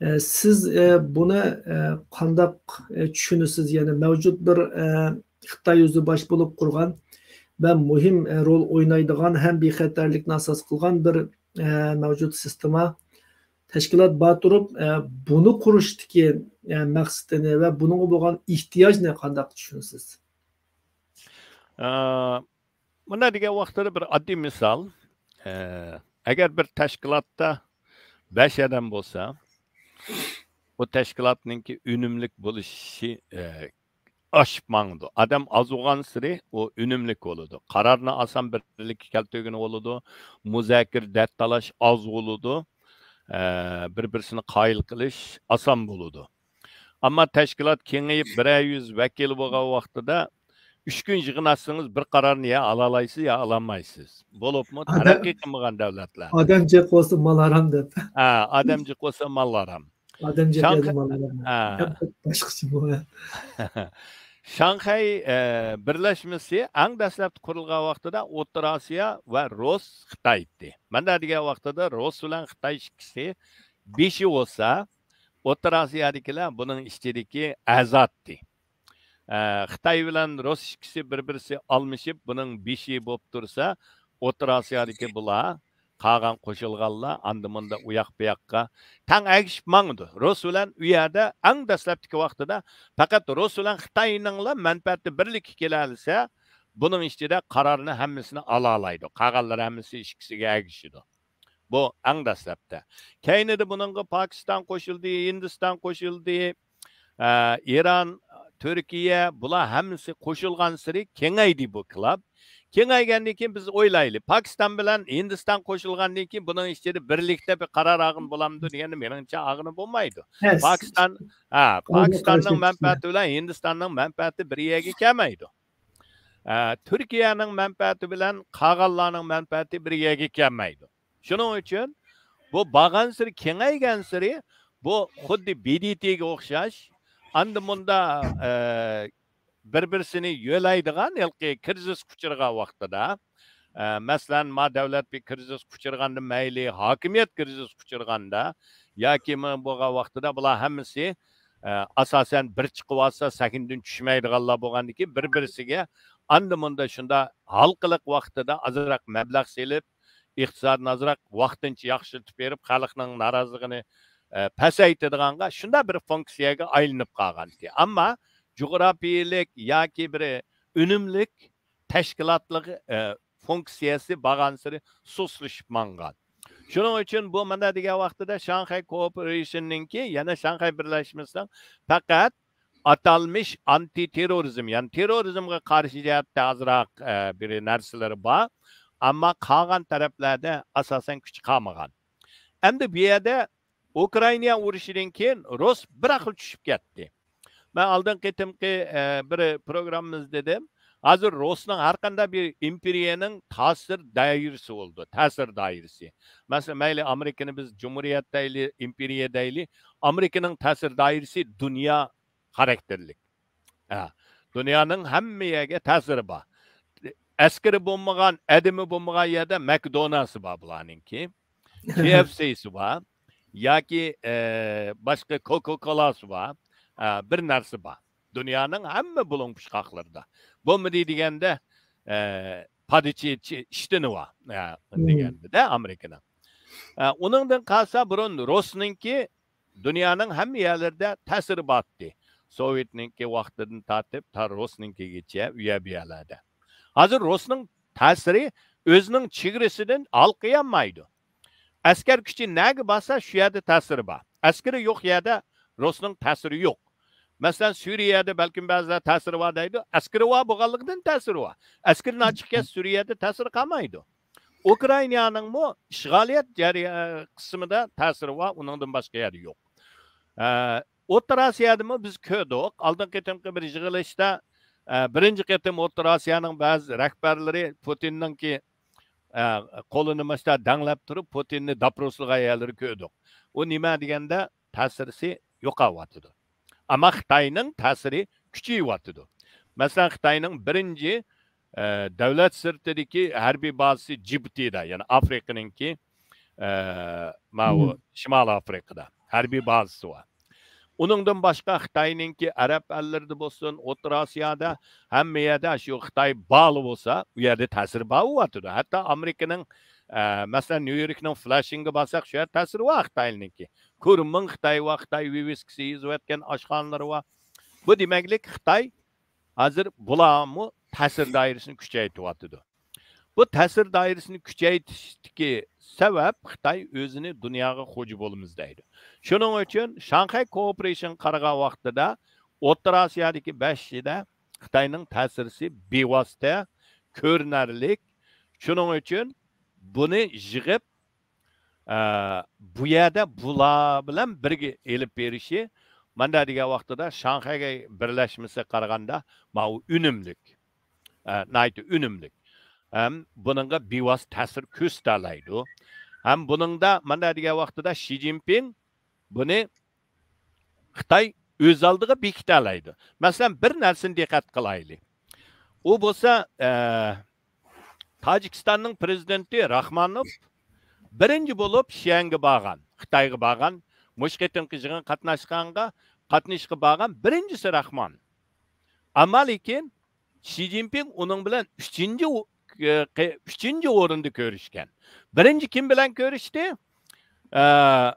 ئە، سىز، ئە، بۇنى، ئە، قانداق، ئە، چۈشىنىسىز؟ يەنى مەۋجۇت بىر، ئە، خىتاي ئۆزى باش بولۇپ قۇرغان ۋە مۇھىم، ئە، رول ئوينايدىغان ھەم بىخەتەرلىكنى ئاساس قىلغان بىر، ئە، مەۋجۇت سىستېما، تەشكىلات بار تۇرۇپ، ئە، بۇنى قۇرۇشتىكى، ئە، مەقسىتىنى ۋە بۇنىڭغا بولغان ئېھتىياجنى قانداق چۈشىنىسىز؟ ئە، مۇنداق دېگەن ۋاقتىدا بىر ئاددىي مىسال، ئە، ئەگەر بىر تەشكىلاتتا بەش ئادەم بولسا، ئۇ تەشكىلاتنىڭكى ئۈنۈملۈك بولۇشى، ئە، ئاشىپ ماڭىدۇ. ئادەم ئاز بولغانسېرى ئۇ ئۈنۈملۈك بولىدۇ. قارارنى ئاسان بىرلىككە كەلتۈرگىلى بولىدۇ. مۇزاكىرە، دەتتالاش ئاز بولىدۇ. ئە، بىر-بىرسىنى قايىل قىلىش ئاسان بولىدۇ. ئەمما تەشكىلات كېڭىيىپ، بىرەر يۈز ۋەكىلى بولغان ۋاقتىدا ئۈچ كۈن يىغىناشسىڭىز، بىر قارارنى يا ئالالايسىز، يا ئالالمايسىز. بولۇپمۇ تەرەققىي قىلمىغان دۆلەتلەر. ئادەم جىق بولسا مال ھارام دەپ. ھە، ئادەم جىق بولسا مال ھارام. ئادەم جىق بولسا مال ھارام. باشقىچە بۇ. شاڭخەي، ئە، بىرلەشمىسى ئەڭ دەسلەپتە قۇرۇلغان ۋاقتىدا ئوتتۇرا ئاسىيا ۋە رۇس، خىتاي ئىدى. مەن دە دېگەن ۋاقتىدا رۇس بىلەن خىتاي ئىككىسى بېشى بولسا، ئوتتۇرا ئاسىيادىكىلەر بۇنىڭ ئىچىدىكى ئەزادتى. ئە، خىتاي بىلەن رۇس ئىككىسى بىر-بىرسى ئالمىشىپ، بۇنىڭ بېشى بولۇپ تۇرسا، ئوتتۇرا ئاسىيادىكى بۇلار قالغان قوشۇلغانلار ئاندا مۇندا ئۇياق بۇياققا تەڭ ئەگىشىپ ماڭىدۇ. رۇس بىلەن ئۇ يەردە ئەڭ دەسلەپتىكى ۋاقتىدا پەقەت رۇس بىلەن خىتاينىڭلا مەنپەئەتى بىرلىككە كېلەلىسە، بۇنىڭ ئىچىدە قارارنى ھەممىسىنى ئالالايدۇ. قالغانلار ھەممىسى ئىككىسىگە ئەگىشىدۇ. بۇ ئەڭ دەسلەپتە. كەينىدە بۇنىڭغا پاكىستان قوشۇلدى، ھىندىستان قوشۇلدى، ئە، ئىران، تۈركىيە، بۇلار ھەممىسى قوشۇلغانسېرى كېڭەيدى بۇ كلاب. كېڭەيگەندىن كېيىن بىز ئويلايلى، پاكىستان بىلەن ھىندىستان قوشۇلغاندىن كېيىن بۇنىڭ ئىچىدە بىرلىكتە بىر قارار ئالغىلى بولامدۇ دېگەندە، مېنىڭچە ئالغىلى بولمايدۇ. پاكىستان، ھە، پاكىستاننىڭ مەنپەئەتى بىلەن ھىندىستاننىڭ مەنپەئەتى بىر يەرگە كەلمەيدۇ. ئە، تۈركىيەنىڭ مەنپەئەتى بىلەن قالغانلارنىڭ مەنپەئەتى بىر يەرگە كەلمەيدۇ. شۇنىڭ ئۈچۈن بۇ بارغانسېرى، كېڭەيگەنسېرى بۇ خۇددى ب د ت گە ئوخشاش، ئاندا مۇندا، ئە، بىر-بىرسىنى يۆلەيدىغان ھېلىقى كىرىزىسقا ئۇچرىغان ۋاقتىدا، ئە، مەسىلەن، ما دۆلەت بىر كىرىزىسقا ئۇچرىغاندا مەيلى، ھاكىمىيەت كىرىزىسقا ئۇچرىغاندا ياكى ما بولغان ۋاقتىدا بۇلار ھەممىسى، ئە، ئاساسەن بىر چىقىۋالسا سەھنىدىن چۈشمەيدىغانلار بولغاندىكىن بىر-بىرسىگە ئاندا مۇندا شۇنداق ھالقىلىق ۋاقتىدا ئازراق مەبلەغ سېلىپ، ئىقتىسادنى ئازراق ۋاقتىنچە ياخشىلىتىپ بېرىپ، خەلقنىڭ نارازىلىقىنى، ئە، پەسەيتىدىغانغا شۇنداق بىر فۇنكسىيەگە ئايلىنىپ قالغانىكەن. ئەمما جۇغراپىيىلىك ياكى بىر ئۈنۈملۈك تەشكىلاتلىق، ئە، فۇنكسىيەسى بارغانسېرى سۇسلىشىپ ماڭغان. شۇنىڭ ئۈچۈن بۇ مانا دېگەن ۋاقتىدا شاڭخەي كوئوپېرېيشننىڭكى، يەنە شاڭخەي بىرلەشمىسىنىڭ پەقەت ئاتالمىش ئانتى تېررورىزم، يەنى تېررورىزمغا قارشى جەھەتتە ئازراق، ئە، بىر نەرسىلىرى بار. ئەمما قالغان تەرەپلەردە ئاساسەن كۈچى قالمىغان. ئەمدى بۇ يەردە ئۇكرائىنا ئۇرۇشىدىن كېيىن رۇس بىراقلا چۈشۈپ كەتتى. مەن ئالدىنقى قېتىمقى، ئە، بىر پروگراممىمىزدا دېدىم، ھازىر رۇسنىڭ ھەر قانداق بىر ئىمپېرىيەنىڭ تەسىر دائىرىسى بولىدۇ، تەسىر دائىرىسى. مەسىلەن، مەيلى ئامېرىكىنى بىز جۇمھۇرىيەت دەيلى، ئىمپېرىيە دەيلى، ئامېرىكىنىڭ تەسىر دائىرىسى دۇنيا خاراكتېرلىك. ھە، دۇنيانىڭ ھەممە يەرگە تەسىرى بار. ئەسكىرى بولمىغان، ئادىمى بولمىغان يەردە مەكدونالدسى بار بۇلارنىڭكى. كي ئېف سىسى بار. ياكى، ئە، باشقا كوكا كولاسى بار. ئە، بىر نەرسە بار. دۇنيانىڭ ھەممە بۇلۇڭ پۇچقاقلىرىدا. بولمىدى دېگەندە، ئە، پادىچى ئىشتىنى بار. ئە، دېگەندە ئامېرىكىنىڭ. ئە، ئۇنىڭدىن قالسا بۇرۇن رۇسنىڭكى دۇنيانىڭ ھەممە يەرلىرىدە تەسىرى بارتتى. سوۋېتنىڭكى ۋاقتىدىن تارتىپ تا رۇسنىڭكىگىچە ئۇ يەر بۇ يەرلەردە. ھازىر رۇسنىڭ تەسىرى ئۆزىنىڭ چېگرىسىدىن ھالقىيالمايدۇ. ئەسكەر كۈچى نەگە بارسا شۇ يەردە تەسىرى بار. ئەسكىرى يوق يەردە رۇسنىڭ تەسىرى يوق. مەسىلەن، سۈرىيەدە بەلكىم بەزىلەر تەسىرى بار دەيدۇ. ئەسكىرى بار بولغانلىقىدىن تەسىرى بار. ئەسكىرى ناچىقكەن سۈرىيەدە تەسىرى قالمايدۇ. ئۇكرائىنانىڭمۇ ئىشغالىيەت جەريا-، قىسمىدا تەسىرى بار، ئۇنىڭدىن باشقا يەردە يوق. ئە، ئوتتۇرا ئاسىيادىمۇ بىز كۆردۇق. ئالدىنقى قېتىمقى بىر يىغىلىشتا، ئە، بىرىنچى قېتىم ئوتتۇرا ئاسىيانىڭ بەزى رەھبەرلىرى پۇتىننىڭكى، ئە، قولىنى مۇشتا دەڭلەپ تۇرۇپ، پۇتىننى داپروسلىغان يەرلىرى كۆردۇق. ئۇ نېمە دېگەندە، تەسىرى يوقاۋاتىدۇ. ئەمما خىتاينىڭ تەسىرى كۈچىيىۋاتىدۇ. مەسىلەن، خىتاينىڭ بىرىنچى، ئە، دۆلەت سىرتىدىكى ھەربىي بازىسى جىبۇتىدا، يەنى ئافرىقىنىڭكى، ئە، ماۋۇ شىمالىي ئافرىقىدا ھەربىي بازىسى بار. ئۇنىڭدىن باشقا خىتاينىڭكى ئەرەب ئەللىرىدە بولسۇن، ئوتتۇرا ئاسىيادا، ھەممە يەردە شۇ خىتاي بالى بولسا، ئۇ يەردە تەسىرى بار بولۇۋاتىدۇ. ھەتتا ئامېرىكىنىڭ، ئە، مەسىلەن، نيۇ يوركنىڭ فلاشىنگغا بارساق، شۇ يەردە تەسىرى بار خىتاينىڭكى. كۇرمىڭ خىتاي ۋە خىتاي ۋىۋىسكىسى يېزىۋەتكەن ئاشخانىلىرى بار. بۇ دېمەكلىك، خىتاي ھازىر بۇلارمۇ تەسىر دائىرىسىنى كۈچەيتىۋاتىدۇ. بۇ تەسىر دائىرىسىنى كۈچەيتىشتىكى سەۋەب، خىتاي ئۆزىنى دۇنياغا خوجا بولىمىز دەيدۇ. شۇنىڭ ئۈچۈن شاڭخەي كوئوپېرېيشنغا قارىغان ۋاقتىدا ئوتتۇرا ئاسىيادىكى بەش يەردە خىتاينىڭ تەسىرى بىۋاسىتە، كۆرۈنەرلىك. شۇنىڭ ئۈچۈن بۇنى يىغىپ، ئە، بۇ يەردە بۇلار بىلەن بىرگە ئېلىپ بېرىشى، ماندا دېگەن ۋاقتىدا شاڭخەي بىرلەشمىسىگە قارىغاندا ماۋۇ ئۈنۈملۈك. ئە، ناھايىتى ئۈنۈملۈك. ھەم بۇنىڭغا بىۋاسىتە تەسىر كۆرسىتەلەيدۇ. ھەم بۇنىڭدا ماندا دېگەن ۋاقتىدا شى جىنپىڭ بۇنى خىتاي ئۆز ئالدىغا بېكىتەلەيدۇ. مەسىلەن، بىر نەرسىنى دىققەت قىلايلى. ئۇ بولسا، ئە، تاجىكىستاننىڭ پرېزىدېنتى راخمانوف بىرىنچى بولۇپ شيەنگە بارغان، خىتايغا بارغان، مۇشۇ قېتىمقى يىغىنغا قاتناشقانغا، قاتنىشىشقا بارغان بىرىنچىسى راخمان. ئەمما لېكىن شى جىنپىڭ ئۇنىڭ بىلەن ئۈچىنچى ئو-، ئۈچىنچى ئورۇندا كۆرۈشكەن. بىرىنچى كىم بىلەن كۆرۈشتى؟ ئە،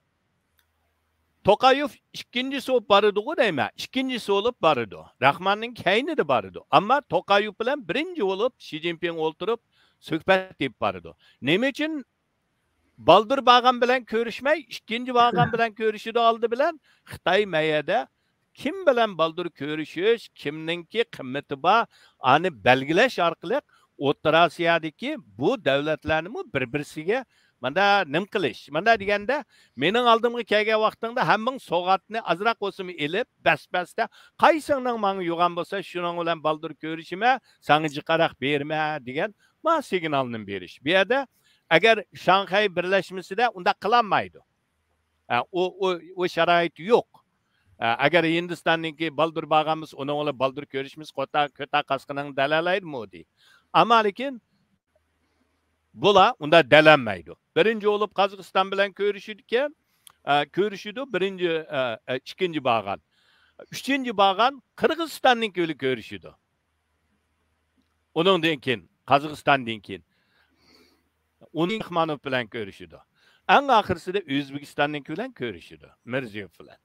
توقايېف ئىككىنچىسى بولۇپ بارىدىغۇ دەيمەن. ئىككىنچىسى بولۇپ بارىدۇ. راخماننىڭ كەينىدە بارىدۇ. ئەمما توقايېف بىلەن بىرىنچى بولۇپ شى جىنپىڭ ئولتۇرۇپ سۆھبەت ئېلىپ بارىدۇ. نېمە ئۈچۈن بالدۇر باغان بىلەن كۆرۈشمەي، ئىككىنچى باغان بىلەن كۆرۈشىدۇ ئالدى بىلەن؟ خىتاي مەيەدە كىم بىلەن بالدۇر كۆرۈشۈش، كىمنىڭكى قىممىتى بار، ئانى بەلگىلەش ئارقىلىق ئوتتۇرا ئاسىيادىكى بۇ دۆلەتلەرنىمۇ بىر-بىرسىگە ماندا نېمە قىلىش؟ ماندا دېگەندە، مېنىڭ ئالدىمغا كەلگەن ۋاقتىڭدا ھەممىڭ سوغاتنى ئازراق بولسىمۇ ئېلىپ، بەس-بەستە، قايسىڭنىڭ ماڭا يوغان بولسا، شۇنىڭ بىلەن بالدۇر كۆرۈشىمەن، ساڭا جىقراق بېرىمەن دېگەن ما سىگنالنى بېرىش. بۇ يەردە ئەگەر شاڭخەي بىرلەشمىسىدە ئۇنداق قىلالمايدۇ. ئە، ئۇ، ئۇ، ئۇ شارائىت يوق. ئە، ئەگەر ھىندىستاننىڭكى بالدۇر بارغانمىز، ئۇنىڭ بىلەن بالدۇر كۆرۈشمىز، كوتا، كۆتا قاسقىنىڭ دەلەلەيدۇ مۇدى. ئەمما لېكىن بۇلار ئۇنداق دەلەنمەيدۇ. بىرىنچى بولۇپ قازاقىستان بىلەن كۆرۈشىدىكەن، ئە، كۆرۈشىدۇ، بىرىنچى، ئە، ئە، ئىككىنچى بارغان. ئۈچىنچى بارغان قىرغىزىستاننىڭكى بىلەن كۆرۈشىدۇ. ئۇنىڭدىن كېيىن، قازاقىستاندىن كېيىن، ئۇنى راخمانوف بىلەن كۆرۈشىدۇ. ئەڭ ئاخىرسىدا ئۆزبېكىستاننىڭكى بىلەن كۆرۈشىدۇ، مىرزىيېف بىلەن.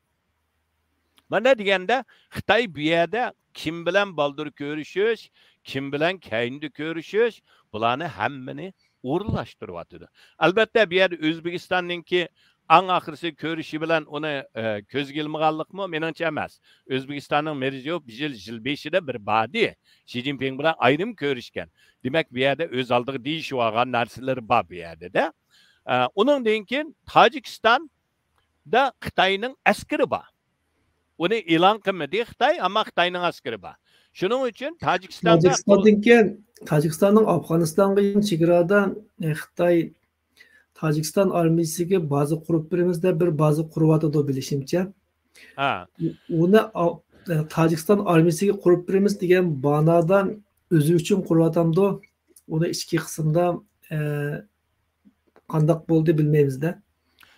مانا دېگەندە، خىتاي بۇ يەردە كىم بىلەن بالدۇر كۆرۈشۈش، كىم بىلەن كەينىدە كۆرۈشۈش، بۇلارنى ھەممىنى ئورۇنلاشتۇرۇۋاتىدۇ. ئەلبەتتە، بۇ يەردە ئۆزبېكىستاننىڭكى ئەڭ ئاخىرسى كۆرۈشى بىلەن ئۇنى، ئە، كۆزگە ئىلمىغانلىقمۇ؟ مېنىڭچە ئەمەس. ئۆزبېكىستاننىڭ مىرزىيېف يىل، يىل بېشىدا بىر باردى. شى جىنپىڭ بىلەن ئايرىم كۆرۈشكەن. دېمەك، بۇ يەردە ئۆز ئالدىغا دېيىشىۋالغان نەرسىلىرى بار بۇ يەردە-دە. ئە، ئۇنىڭدىن كېيىن تاجىكىستاندا خىتاينىڭ ئەسكىرى بار. ئۇنى ئېلان قىلمىدى خىتاي، ئەمما خىتاينىڭ ئەسكىرى بار. شۇنىڭ ئۈچۈن تاجىكىستاندا تاجىكىستاندىن كېيىن، تاجىكىستاننىڭ ئافغانىستانغا يېقىن چېگرادا، ئە، خىتاي تاجىكىستان ئارمىيىسىگە بازا قۇرۇپ بېرىمىز دەپ بىر بازا قۇرۇۋاتىدۇ بىلىشىمچە. ھە. ئۇنى ئا-، تاجىكىستان ئارمىيىسىگە قۇرۇپ بېرىمىز دېگەن بانادا ئۆزى ئۈچۈن قۇرۇۋاتامدۇ؟ ئۇنى ئىچكى قىسىمدا، ئە، قانداق بولدى بىلمەيمىز-دە.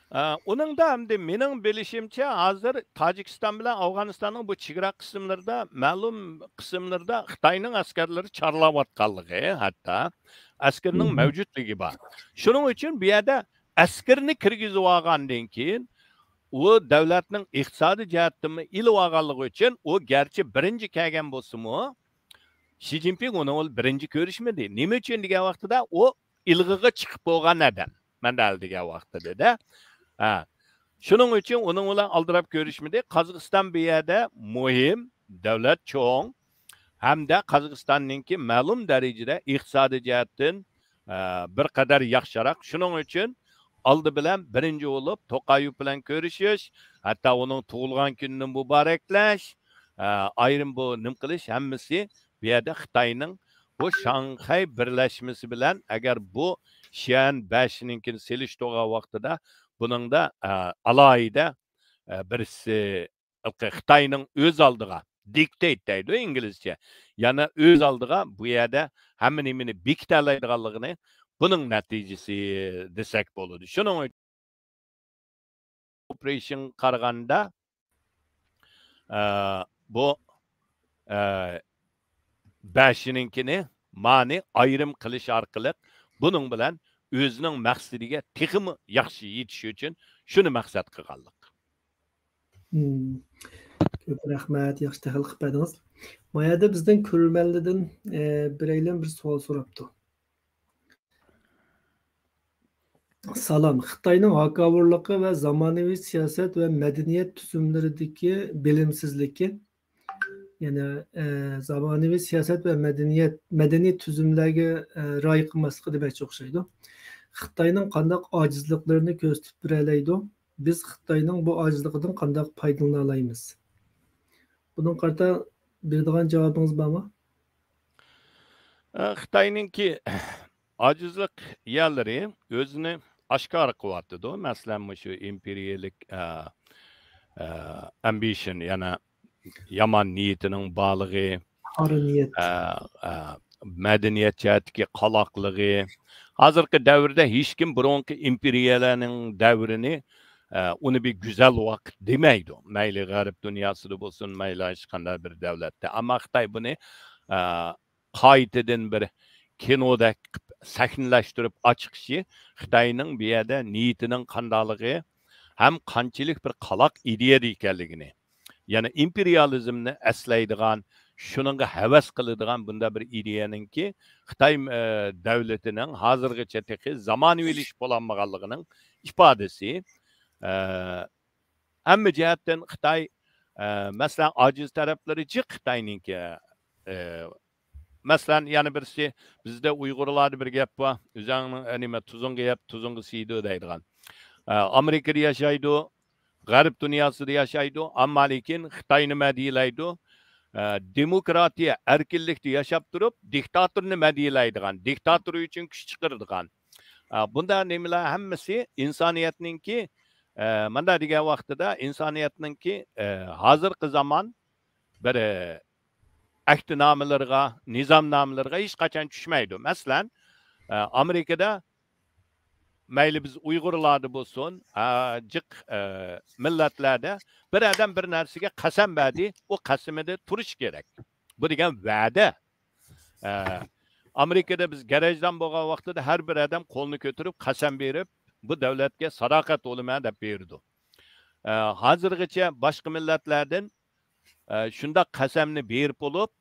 ئە، ئۇنىڭدا ئەمدى مېنىڭ بىلىشىمچە، ھازىر تاجىكىستان بىلەن ئافغانىستاننىڭ بۇ چېگرا قىسىملىرىدا، مەلۇم قىسىملىرىدا خىتاينىڭ ئەسكەرلىرى چارلاۋاتقانلىقى، ھەتتا ئەسكىرىنىڭ مەۋجۇتلۇقى بار. شۇنىڭ ئۈچۈن بۇ يەردە ئەسكىرىنى كىرگۈزۈۋالغاندىن كېيىن، ئۇ دۆلەتنىڭ ئىقتىسادىي جەھەتتىنمۇ ئېلىۋالغانلىقى ئۈچۈن، ئۇ گەرچە بىرىنچى كەلگەن بولسىمۇ، شى جىنپىڭ ئۇنىڭ بىلەن بىرىنچى كۆرۈشمىدى. نېمە ئۈچۈن دېگەن ۋاقتىدا، ئۇ ئىلغىغا چىقىپ بولغان ئادەم. مەن دەل دېگەن ۋاقتىدا-دە. ھە. شۇنىڭ ئۈچۈن ئۇنىڭ بىلەن ئالدىراپ كۆرۈشمىدى. قازاقىستان بۇ يەردە مۇھىم، دۆلەت چوڭ ھەمدە قازاقىستاننىڭكى مەلۇم دەرىجىدە ئىقتىسادىي جەھەتتىن، ئە، بىر قەدەر ياخشىراق. شۇنىڭ ئۈچۈن ئالدى بىلەن بىرىنچى بولۇپ توقايېف بىلەن كۆرۈشۈش، ھەتتا ئۇنىڭ تۇغۇلغان كۈنىنى مۇبارەكلەش، ئە، ئايرىم بۇ نېمە قىلىش ھەممىسى بۇ يەردە خىتاينىڭ بۇ شاڭخەي بىرلەشمىسى بىلەن، ئەگەر بۇ شيەن بەشنىڭكىنى سېلىشتۇرغان ۋاقتىدا، بۇنىڭدا، ئە، ئالاھىدە، ئە، بىرسى خىتاينىڭ ئۆز ئالدىغا، دىكتەيت دەيدۇ ئىنگلىزچە، يەنە ئۆز ئالدىغا بۇ يەردە ھەممە نېمىنى بېكىتەلەيدىغانلىقىنى بۇنىڭ نەتىجىسى دېسەك بولىدۇ. شۇنىڭ ئۈچۈن ئوپېراتسىيىگە قارىغاندا، ئە، بۇ، ئە، بەشىنىڭكىنى مانى ئايرىم قىلىش ئارقىلىق بۇنىڭ بىلەن ئۆزىنىڭ مەقسىتىگە تېخىمۇ ياخشى يېتىش ئۈچۈن شۇنى مەقسەت قىلغانلىق. مم. كۆپ رەھمەت، ياخشى تەھلىل قىلىپ بەردىڭىز. ما يەردە بىزنىڭ كۆرۈرمەنلەردىن، ئە، بىرەيلەن بىر سوئال سوراپتۇ. سالام. خىتاينىڭ ھاكاۋۇرلۇقى ۋە زامانىۋى سىياسەت ۋە مەدەنىيەت تۈزۈملىرىدىكى بىلىمسىزلىكى، يەنى، ئە، زامانىۋى سىياسەت ۋە مەدەنىيەت، مەدەنىي تۈزۈملەرگە، ئە، رىئايە قىلماسلىقى دېمەكچى ئوخشايدۇ. خىتاينىڭ قانداق ئاجىزلىقلىرىنى كۆرسىتىپ بېرەلەيدۇ؟ بىز خىتاينىڭ بۇ ئاجىزلىقىدىن قانداق پايدىلىنالايمىز؟ بۇنىڭغا قارىتا بېرىدىغان جاۋابىڭىز بارمۇ؟ ئە، خىتاينىڭكى ئاجىزلىق يەرلىرى ئۆزىنى ئاشكارا قىلىۋاتىدۇ. مەسىلەن، مۇشۇ ئىمپېرىيەلىك، ئە، ئە، ئەمبىشن، يەنى يامان نىيىتىنىڭ بارلىقى، قارا نىيەت. ئە، ئە، مەدەنىيەت جەھەتتىكى قالاقلىقى. ھازىرقى دەۋردە ھېچكىم بۇرۇنقى ئىمپېرىيەلەرنىڭ دەۋرىنى، ئە، ئۇنى بىر گۈزەل ۋاقىت دېمەيدۇ. مەيلى غەرب دۇنياسىدا بولسۇن، مەيلى ھېچقانداق بىر دۆلەتتە. ئەمما خىتاي بۇنى، ئە، قايتىدىن بىر كىنودەك قىلىپ سەھنىلەشتۈرۈپ ئاچىقىشى خىتاينىڭ بۇ يەردە نىيىتىنىڭ قانداقلىقى ھەم قانچىلىك بىر قالاق ئىدىيەدە ئىكەنلىكىنى، يەنى ئىمپېرىيالىزمنى ئەسلەيدىغان، شۇنىڭغا ھەۋەس قىلىدىغان بۇنداق بىر ئىدىيەنىڭكى خىتاي، ئە، دۆلىتىنىڭ ھازىرغىچە تېخى زامانىۋىلىشىپ بولالمىغانلىقىنىڭ ئىپادىسى. ئە، ھەممە جەھەتتىن خىتاي، ئە، مەسىلەن، ئاجىز تەرەپلىرى جىق خىتاينىڭكى. ئە، مەسىلەن، يەنە بىرسى، بىزدە ئۇيغۇرلاردا بىر گەپ بار، «ئۆزۈڭنىڭ، ئە، نېمە، تۇزۇڭغا يەپ، تۇزۇڭغا سىيدۇ» دەيدىغان. ئە، ئامېرىكىدا ياشايدۇ، غەرب دۇنياسىدا ياشايدۇ، ئەمما لېكىن خىتاينى مەدھىيەلەيدۇ. ئە، دېموكراتىيە، ئەركىنلىكتە ياشاپ تۇرۇپ، دىكتاتورنى مەدھىيەلەيدىغان، دىكتاتور ئۈچۈن كۈچ چىقىرىدىغان. ئە، بۇنداق نېمىلەر ھەممىسى ئىنسانىيەتنىڭكى، ئە، مۇنداق دېگەن ۋاقتىدا ئىنسانىيەتنىڭكى، ئە، ھازىرقى زامان بىر، ئە، ئەھدىنامىلىرىغا، نىزامنامىلىرىغا ھېچقاچان چۈشمەيدۇ. مەسىلەن، ئە، ئامېرىكىدا مەيلى بىز ئۇيغۇرلاردا بولسۇن، ئە، جىق، ئە، مىللەتلەردە بىر ئادەم بىر نەرسىگە قەسەم بەردى، ئۇ قەسىمىدە تۇرۇش كېرەك. بۇ دېگەن ۋەدە. ئە، ئامېرىكىدا بىز گەرەجدان بولغان ۋاقتىدا ھەر بىر ئادەم قولىنى كۆتۈرۈپ قەسەم بېرىپ، بۇ دۆلەتكە ساداقەت بولىمەن دەپ بېرىدۇ. ئە، ھازىرغىچە باشقا مىللەتلەردىن، ئە، شۇنداق قەسەمنى بېرىپ بولۇپ،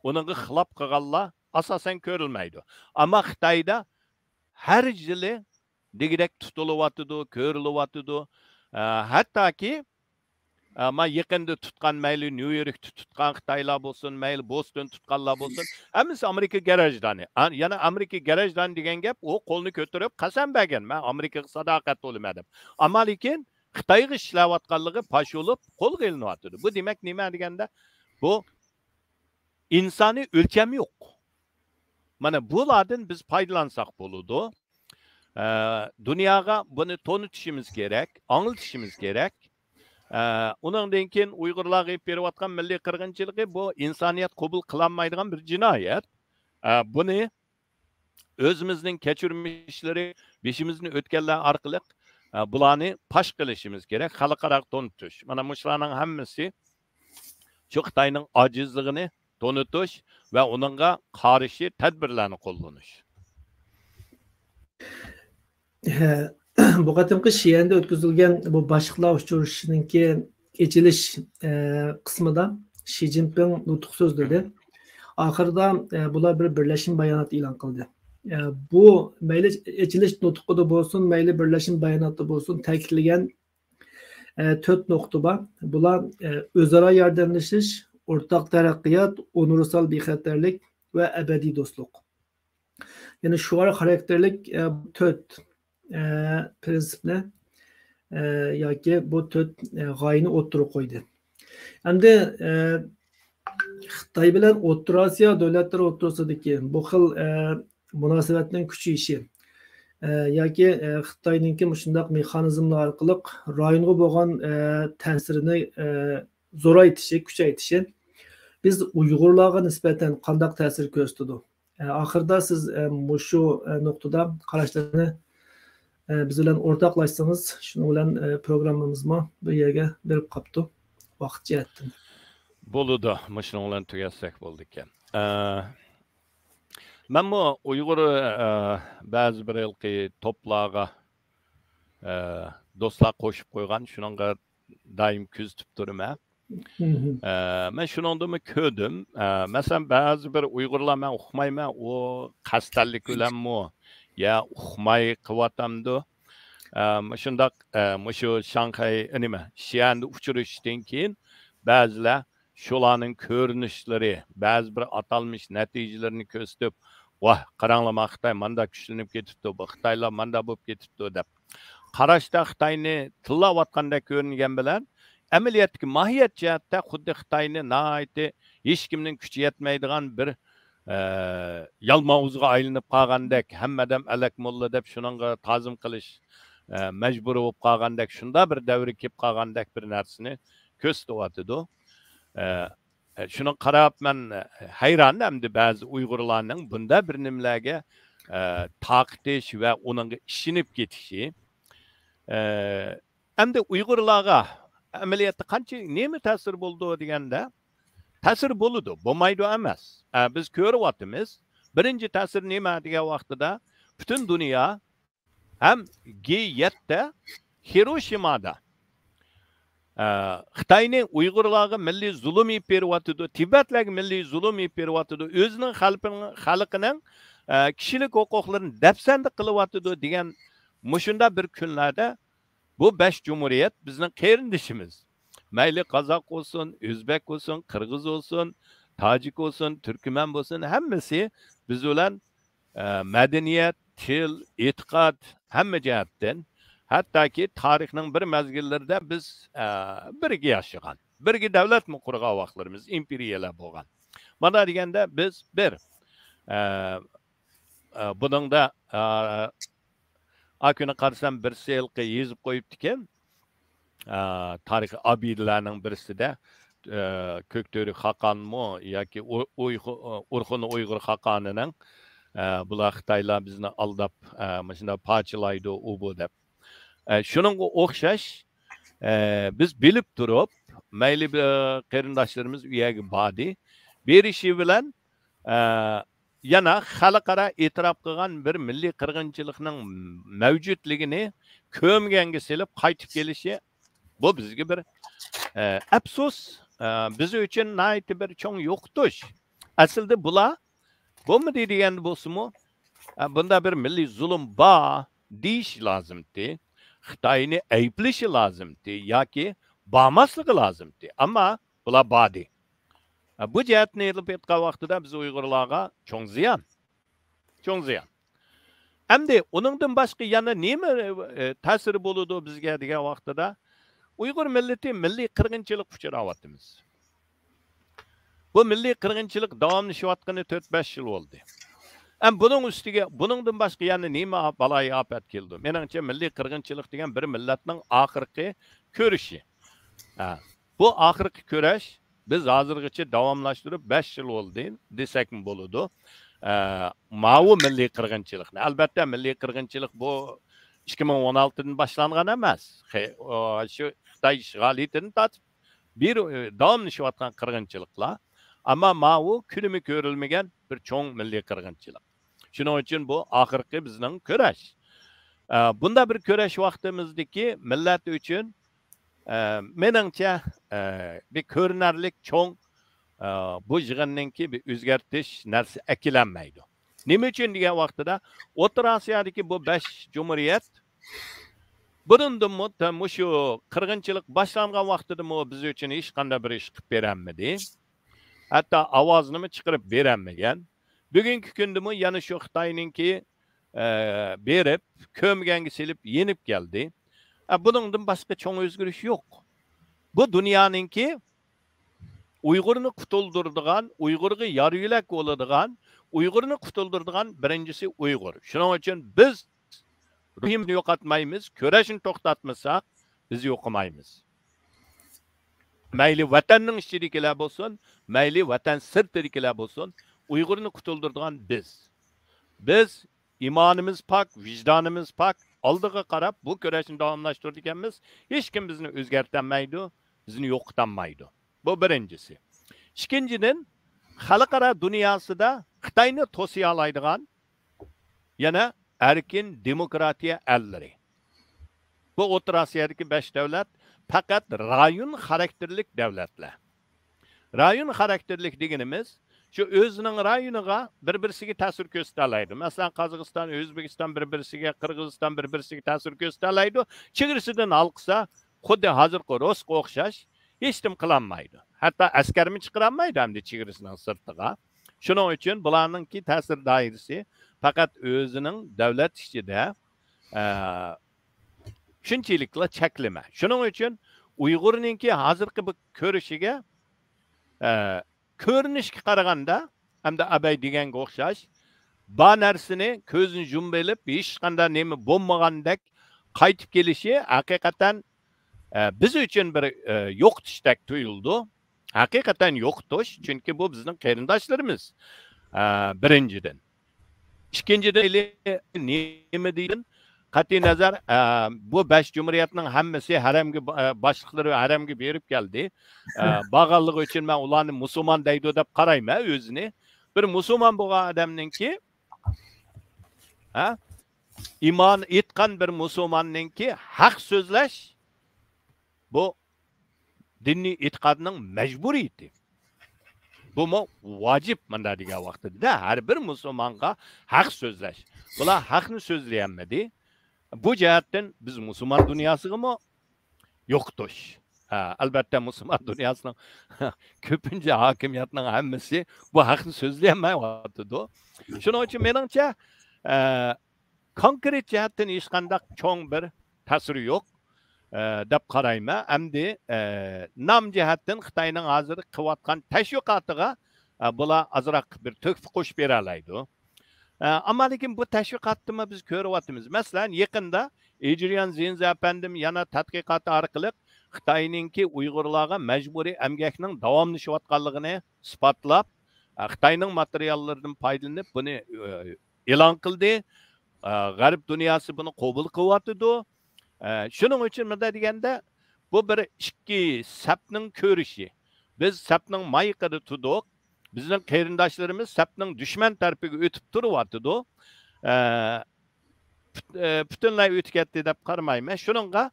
ئۇنىڭغا خىلاپ قىلغانلار ئاساسەن كۆرۈلمەيدۇ. ئەمما خىتايدا ھەر يىلى دېگۈدەك تۇتۇلۇۋاتىدۇ، كۆرۈلۈۋاتىدۇ. ئە، ھەتتاكى، ئە، ما يېقىندا تۇتقان، مەيلى نيۇ يوركتا تۇتقان خىتايلار بولسۇن، مەيلى بوستون تۇتقانلار بولسۇن، ھەممىسى ئامېرىكا گەرەجدانى. ئا، يەنە ئامېرىكا گەرەجدانى دېگەن گەپ، ئۇ قولىنى كۆتۈرۈپ قەسەم بەرگەن، «مەن ئامېرىكىغا ساداقەت بولىمەن» دەپ. ئەمما لېكىن خىتايغا ئىشلەۋاتقانلىقى پاش بولۇپ قولغا ئېلىنىۋاتىدۇ. بۇ دېمەك نېمە دېگەندە، بۇ ئىنسانىي ئۆلچەم يوق. مانا بۇلاردىن بىز پايدىلانساق بولىدۇ. ئە، دۇنياغا بۇنى تونۇتۇشىمىز كېرەك، ئاڭلىتىشىمىز كېرەك. ئە، ئۇنىڭدىن كېيىن ئۇيغۇرلارغا ئېلىپ بېرىۋاتقان مىللىي قىرغىنچىلىقى بۇ ئىنسانىيەت قوبۇل قىلالمايدىغان بىر جىنايەت. ئە، بۇنى ئۆزىمىزنىڭ كەچۈرمىشلىرى، بېشىمىزدىن ئۆتكەنلەر ئارقىلىق، ئە، بۇلارنى پاش قىلىشىمىز كېرەك، خەلقئاراغا تونۇتۇش. مانا مۇشۇلارنىڭ ھەممىسى شۇ خىتاينىڭ ئاجىزلىقىنى تونۇتۇش ۋە ئۇنىڭغا قارشى تەدبىرلەرنى قوللىنىش. ھە، بۇ قېتىمقى شىئەندە ئۆتكۈزۈلگەن بۇ باشلىقلار ئۇچرىشىشىنىڭكى ئېچىلىش، ئە، قىسمىدا شى جىنپىڭ نۇتۇق سۆزلىدى. ئاخىرىدا، ئە، بۇلار بىر بىرلەشمە بايانات ئېلان قىلدى. ئە، بۇ مەيلى ئېچىلىش نۇتقىدا بولسۇن، مەيلى بىرلەشمە باياناتتا بولسۇن، تەكىتلىگەن، ئە، تۆت نۇقتا بار. بۇلار، ئە، ئۆزئارا ياردەملىشىش، ئورتاق تەرەققىيات، ئۇنىۋېرسال بىخەتەرلىك ۋە ئەبەدىي دوستلۇق. يەنى شوئار خاراكتېرلىك، ئە، تۆت، ئە، پىرىنسىپنى، ئە، ياكى بۇ تۆت، ئە، غايىنى ئوتتۇرىغا قويدى. ئەمدى، ئە، خىتاي بىلەن ئوتتۇرا ئاسىيا دۆلەتلىرى ئوتتۇرىسىدىكى بۇ خىل، ئە، مۇناسىۋەتنىڭ كۈچىيىشى، ئە، ياكى، ئە، خىتاينىڭكى مۇشۇنداق مېخانىزملار ئارقىلىق رايونغا بولغان، ئە، تەسىرىنى، ئە، زورايتىشى، كۈچەيتىشى بىز ئۇيغۇرلارغا نىسبەتەن قانداق تەسىر كۆرسىتىدۇ؟ ئە، ئاخىرىدا سىز، ئە، مۇشۇ، ئە، نۇقتىدا قاراشلارنى، ئە، بىز بىلەن ئورتاقلاشسىڭىز، شۇنىڭ بىلەن، ئە، پروگراممىمىزمۇ بىر يەرگە بېرىپ قاپتۇ ۋاقىت جەھەتتىن. بولىدۇ، مۇشۇنىڭ بىلەن تۈگەتسەك بولىدىكەن. ئە، مەنمۇ ئۇيغۇر، ئە، بەزى بىر ھېلىقى توپلارغا، ئە، دوستلار قوشۇپ قويغان، شۇنىڭغا دائىم كۆزىتىپ تۇرىمەن. مم. ئە، مەن شۇنىڭدىمۇ كۆردۈم. ئە، مەسىلەن، بەزى بىر ئۇيغۇرلار، مەن ئۇقمايمەن، ئۇ قەستەنلىك بىلەنمۇ يا ئۇقماي قىلىۋاتامدۇ؟ ئە، مۇشۇنداق، ئە، مۇشۇ شاڭخەي، نېمە، شيەندە ئۇچرىشىشتىن كېيىن بەزىلەر شۇلارنىڭ كۆرۈنۈشلىرى، بەزى بىر ئاتالمىش نەتىجىلىرىنى كۆرسىتىپ، «ۋاھ، قاراڭلىما، خىتاي ماندا كۈچلىنىپ كېتىپتۇ، بۇ خىتايلار ماندا بولۇپ كېتىپتۇ» دەپ قاراشتا خىتاينى تىللاۋاتقاندەك كۆرۈنگەن بىلەن، ئەمەلىيەتتىكى ماھىيەت جەھەتتە خۇددى خىتاينى ناھايىتى ھېچكىمنىڭ كۈچى يەتمەيدىغان بىر، ئە، يالماۋۇزغا ئايلىنىپ قالغاندەك، ھەممە ئادەم ئەلەك موللا دەپ شۇنىڭغا تازىم قىلىش، ئە، مەجبۇرى بولۇپ قالغاندەك، شۇنداق بىر دەۋرگە كېلىپ قالغاندەك بىر نەرسىنى كۆرسىتىۋاتىدۇ. ئە، ئە، شۇنىڭغا قاراپ مەن، ئە، ھەيران ئەمدى بەزى ئۇيغۇرلارنىڭ بۇنداق بىر نېمىلەرگە، ئە، تارقىتىش ۋە ئۇنىڭغا ئىشىنىپ كېتىشى. ئە، ئەمدى ئۇيغۇرلارغا ئەمەلىيەتتە قانچە، نېمە تەسىر بولىدۇ دېگەندە، تەسىر بولىدۇ، بولمايدۇ ئەمەس. ئە، بىز كۆرۈۋاتىمىز، بىرىنچى تەسىر نېمە دېگەن ۋاقتىدا، پۈتۈن دۇنيا ھەم گې يەتتە، خىروشىمادا، ئە، خىتاينى ئۇيغۇرلارغا مىللىي زۇلۇم ئېلىپ بېرىۋاتىدۇ، تىبەتلەرگە مىللىي زۇلۇم ئېلىپ بېرىۋاتىدۇ، ئۆزىنىڭ خەلقىنىڭ، خەلقىنىڭ، ئە، كىشىلىك ھوقۇقلىرىنى دەپسەندە قىلىۋاتىدۇ دېگەن مۇشۇنداق بىر كۈنلەردە بۇ بەش جۇمھۇرىيەت بىزنىڭ قېرىندىشىمىز. مەيلى قازاق بولسۇن، ئۆزبەك بولسۇن، قىرغىز بولسۇن، تاجىك بولسۇن، تۈركمەن بولسۇن، ھەممىسى بىز بىلەن، ئە، مەدەنىيەت، تىل، ئېتىقاد، ھەممە جەھەتتىن، ھەتتاكى تارىخنىڭ بىر مەزگىللىرىدە بىز، ئە، بىرگە ياشىغان، بىرگە دۆلەتمۇ قۇرغان ۋاقىتلىرىمىز، ئىمپېرىيەلەر بولغان. مانا دېگەندە بىز بىر، ئە، ئە، بۇنىڭدا، ئە، ئا كۈنى قارىسام، بىرسى ھېلىقى يېزىپ قويۇپتىكەن. ئە، تارىخىي ئابىدىلەرنىڭ بىرسىدە، ئە، كۆكتۈرك خاقانمۇ ياكى ئۇ-، ئۇيخۇ-، ئۇرخۇن ئۇيغۇر خاقانىنىڭ، ئە، بۇلار خىتايلار بىزنى ئالداپ، ئە، مۇشۇنداق پارچىلايدۇ، ئۇ بۇ دەپ. ئە، شۇنىڭغا ئوخشاش، ئە، بىز بىلىپ تۇرۇپ، مەيلى بىر قېرىنداشلىرىمىز ئۇ يەرگە باردى. بېرىشى بىلەن، ئە، يەنە خەلقئارا ئېتىراپ قىلغان بىر مىللىي قىرغىنچىلىقنىڭ مەۋجۇتلۇقىنى كۆمگەنگە سېلىپ قايتىپ كېلىشى، بۇ بىزگە بىر، ئە، ئەپسۇس، ئە، بىز ئۈچۈن ناھايىتى بىر چوڭ يوقىتىش. ئەسلىدە بۇلار بولمىدى دېگەندە بولسىمۇ، ئە، بۇندا بىر مىللىي زۇلۇم بار دېيىش لازىمتى. خىتاينى ئەيىبلىشى لازىمتى ياكى بارماسلىقى لازىمتى. ئەمما بۇلار باردى. ئە، بۇ جەھەتنى ئېلىپ ئېيتقان ۋاقتىدا بىز ئۇيغۇرلارغا چوڭ زىيان. چوڭ زىيان. ئەمدى ئۇنىڭدىن باشقا يەنە نېمە، ئە، تەسىرى بولىدۇ بىزگە دېگەن ۋاقتىدا، ئۇيغۇر مىللىتى مىللىي قىرغىنچىلىققا ئۇچراۋاتىمىز. بۇ مىللىي قىرغىنچىلىق داۋاملىشىۋاتقىنى تۆت، بەش يىل بولدى. ئەم بۇنىڭ ئۈستىگە، بۇنىڭدىن باشقا يەنە نېمە بالايىئاپەت كېلىدۇ؟ مېنىڭچە، مىللىي قىرغىنچىلىق دېگەن بىر مىللەتنىڭ ئاخىرقى كۈرىشى. ھە. بۇ ئاخىرقى كۈرەش بىز ھازىرغىچە داۋاملاشتۇرۇپ بەش يىل بولدى دېسەكمۇ بولىدۇ. ئە، ماۋۇ مىللىي قىرغىنچىلىقنى. ئەلبەتتە، مىللىي قىرغىنچىلىق بۇ ئىككى مىڭ ئون ئالتىدىن باشلانغان ئەمەس. خې-، ئو، شۇ خىتاي ئىشغالىيىتىدىن تارتىپ بىر، ئە، داۋاملىشىۋاتقان قىرغىنچىلىقلار. ئەمما ماۋۇ كۈنىمۇ كۆرۈلمىگەن بىر چوڭ مىللىي قىرغىنچىلىق. شۇنىڭ ئۈچۈن بۇ ئاخىرقى بىزنىڭ كۈرەش. ئە، بۇنداق بىر كۈرەش ۋاقتىمىزدىكى مىللەت ئۈچۈن، ئە، مېنىڭچە، ئە، بىر كۆرۈنەرلىك چوڭ، ئە، بۇ يىغىننىڭكى بىر ئۆزگەرتىش نەرسە ئەكېلەلمەيدۇ. نېمە ئۈچۈن دېگەن ۋاقتىدا، ئوتتۇرا ئاسىيادىكى بۇ بەش جۇمھۇرىيەت بۇرۇندىنمۇ، مۇشۇ قىرغىنچىلىق باشلانغان ۋاقتىدىمۇ بىز ئۈچۈن ھېچقانداق بىر ئىش قىلىپ بېرەلمىدى. ھەتتا ئاۋازىنىمۇ چىقىرىپ بېرەلمىگەن. بۈگۈنكى كۈندىمۇ يەنە شۇ خىتاينىڭكى، ئە، بېرىپ، كۆمگەنگە سېلىپ يېنىپ كەلدى. ئە، بۇنىڭدىن باشقا چوڭ ئۆزگىرىش يوق. بۇ دۇنيانىڭكى ئۇيغۇرنى قۇتۇلدۇرىدىغان، ئۇيغۇرغا يار يۆلەك بولىدىغان، ئۇيغۇرنى قۇتۇلدۇرىدىغان بىرىنچىسى ئۇيغۇر. شۇنىڭ ئۈچۈن بىز روھىمىزنى يوقاتمايمىز، كۈرەشنى توختاتمىساق، بىز يوقىمايمىز. مەيلى ۋەتەننىڭ ئىچىدىكىلەر بولسۇن، مەيلى ۋەتەن سىرتىدىكىلەر بولسۇن، ئۇيغۇرنى قۇتۇلدۇرىدىغان بىز. بىز ئىمانىمىز پاك، ۋىجدانىمىز پاك، ئالدىغا قاراپ بۇ كۈرەشنى داۋاملاشتۇرىدىكەنمىز. ھېچكىم بىزنى ئۆزگەرتەلمەيدۇ، بىزنى يوقىتالمايدۇ. بۇ بىرىنچىسى. ئىككىنچىدىن، خەلقئارا دۇنياسىدا خىتاينى توسىيالايدىغان يەنە ئەركىن دېموكراتىيە ئەللىرى. بۇ ئوتتۇرا ئاسىيادىكى بەش دۆلەت پەقەت رايون خاراكتېرلىك دۆلەتلەر. رايون خاراكتېرلىك دېگىنىمىز، شۇ ئۆزىنىڭ رايونىغا بىر-بىرسىگە تەسىر كۆرسىتەلەيدۇ. مەسىلەن، قازاقىستان، ئۆزبېكىستان بىر-بىرسىگە، قىرغىزىستان بىر-بىرسىگە تەسىر كۆرسىتەلەيدۇ. چېگرىسىدىن ھالقىسا، خۇددى ھازىرقى روسقا ئوخشاش ھېچنېمە قىلالمايدۇ. ھەتتا ئەسكەرمۇ چىقىرالمايدۇ ئەمدى چېگرىسىنىڭ سىرتىغا. شۇنىڭ ئۈچۈن بۇلارنىڭكى تەسىر دائىرىسى پەقەت ئۆزىنىڭ دۆلەت ئىچىدە، ئە، شۇنچىلىكلا چەكلىمە. شۇنىڭ ئۈچۈن ئۇيغۇرنىڭكى ھازىرقى بۇ كۆرۈشىگە، ئە، كۆرۈنۈشكە قارىغاندا، ئەمدى ئاباي دېگەنگە ئوخشاش، بار نەرسىنى كۆزىنى يۇمۇۋېلىپ، ھېچقانداق نېمە بولمىغاندەك قايتىپ كېلىشى ھەقىقەتەن، ئە، بىز ئۈچۈن بىر، ئە، يوقىتىشتەك تۇيۇلىدۇ. ھەقىقەتەن يوقىتىش، چۈنكى بۇ بىزنىڭ قېرىنداشلىرىمىز، ئە، بىرىنچىدىن. ئىككىنچىدىن، نېمە دېيىشتىن قەتئىي نەزەر، ئە، بۇ بەش جۇمھۇرىيەتنىڭ ھەممىسى ھەرەمگە، ئە، باشلىقلىرى ھەرەمگە بېرىپ كەلدى. ئە، بارغانلىقى ئۈچۈن مەن ئۇلارنى مۇسۇلمان دەيدۇ دەپ قارايمەن ئۆزىنى. بىر مۇسۇلمان بولغان ئادەمنىڭكى، ھە، ئىمان ئېيتقان بىر مۇسۇلماننىڭكى ھەق سۆزلەش، بۇ دىنىي ئېتىقادنىڭ مەجبۇرىيىتى. بۇمۇ ۋاجىپ، مۇنداق دېگەن ۋاقتىدا ھەر بىر مۇسۇلمانغا ھەق سۆزلەش. بۇلار ھەقنى سۆزلىيەلمىدى. بۇ جەھەتتىن بىز مۇسۇلمان دۇنياسىغىمۇ يوقىتىش. ھە، ئەلۋەتتە، مۇسۇلمان دۇنياسىنىڭ كۆپىنچە ھاكىمىيەتنىڭ ھەممىسى بۇ ھەقنى سۆزلىيەلمەيۋاتىدۇ. شۇنىڭ ئۈچۈن مېنىڭچە، ئە، كونكرېت جەھەتتىن ھېچقانداق چوڭ بىر تەسىرى يوق، ئە، دەپ قارايمەن. ئەمدى، ئە، نام جەھەتتىن خىتاينىڭ ھازىر قىلىۋاتقان تەشۋىقاتىغا، ئە، بۇلار ئازراق بىر تۆھپە قوشۇپ بېرەلەيدۇ. ئە، ئەمما لېكىن بۇ تەشۋىقاتتىمۇ بىز كۆرۈۋاتىمىز. مەسىلەن، يېقىندا ئېدرىيان زىنزە ئەپەندىم يەنە تەتقىقاتى ئارقىلىق خىتاينىڭكى ئۇيغۇرلارغا مەجبۇرىي ئەمگەكنىڭ داۋاملىشىۋاتقانلىقىنى ئىسپاتلاپ، ئە، خىتاينىڭ ماتېرىياللىرىدىن پايدىلىنىپ بۇنى، ئە، ئېلان قىلدى. ئە، غەرب دۇنياسى بۇنى قوبۇل قىلىۋاتىدۇ. ئە، شۇنىڭ ئۈچۈن مۇنداق دېگەندە، بۇ بىر ئىككى سەپنىڭ كۆرۈشى. بىز سەپنىڭ مايىقىدا تۇردۇق. بىزنىڭ قېرىنداشلىرىمىز سەپنىڭ دۈشمەن تەرىپىگە ئۆتۈپ تۇرۇۋاتىدۇ. ئە، پۈت-، ئە، پۈتۈنلەي ئۆتۈپ كەتتى دەپ قارىمايمەن. شۇنىڭغا،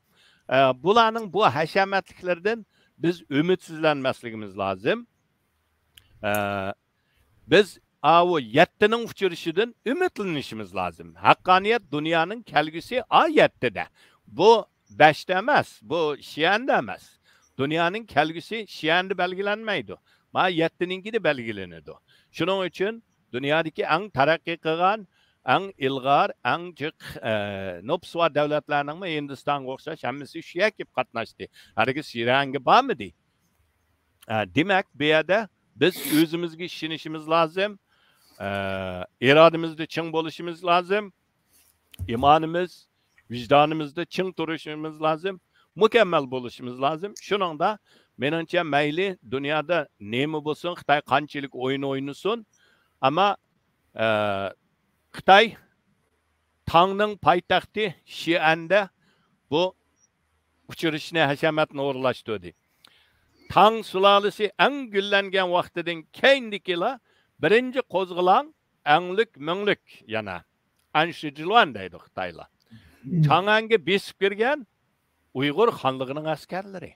ئە، بۇلارنىڭ بۇ ھەشەمەتلىكلىرىدىن بىز ئۈمىدسىزلەنمەسلىكىمىز لازىم. ئە، بىز ئاۋۇ يەتتىنىڭ ئۇچرىشىدىن ئۈمىدلىنىشىمىز لازىم. ھەققانىيەت دۇنيانىڭ كەلگۈسى ئا يەتتىدە. بۇ بەشتە ئەمەس، بۇ شيەندە ئەمەس. دۇنيانىڭ كەلگۈسى شيەندە بەلگىلەنمەيدۇ. ما يەتتىنىڭكىدە بەلگىلىنىدۇ. شۇنىڭ ئۈچۈن دۇنيادىكى ئەڭ تەرەققىي قىلغان، ئەڭ ئىلغار، ئەڭ جىق، ئە، نوپۇس بار دۆلەتلەرنىڭمۇ ھىندىستانغا ئوخشاش ھەممىسى شۇ يەرگە كېلىپ قاتناشتى. ھەرگىز شيەنگە بارمىدى. ئە، دېمەك، بۇ يەردە بىز ئۆزىمىزگە ئىشىنىشىمىز لازىم. ئە، ئىرادىمىزدە چىڭ بولۇشىمىز لازىم. ئىمانىمىز، ۋىجدانىمىزدا چىڭ تۇرۇشىمىز لازىم. مۇكەممەل بولۇشىمىز لازىم. شۇنىڭدا، مېنىڭچە، مەيلى دۇنيادا نېمە بولسۇن، خىتاي قانچىلىك ئويۇن ئوينىسۇن، ئەمما، ئە، خىتاي تاڭنىڭ پايتەختى شىئەندە بۇ ئۇچرىشىشنى ھەشەمەتنى ئورۇنلاشتۇردى. تاڭ سۇلالىسى ئەڭ گۈللەنگەن ۋاقتىدىن كەينىدىكىلا بىرىنچى قوزغىلاڭ ئەڭلۈك مۈڭلۈك يەنە ئەنشىجلۇەن دەيدۇ خىتايلار. چاڭئەنگە بېسىپ كىرگەن ئۇيغۇر خانلىقىنىڭ ئەسكەرلىرى.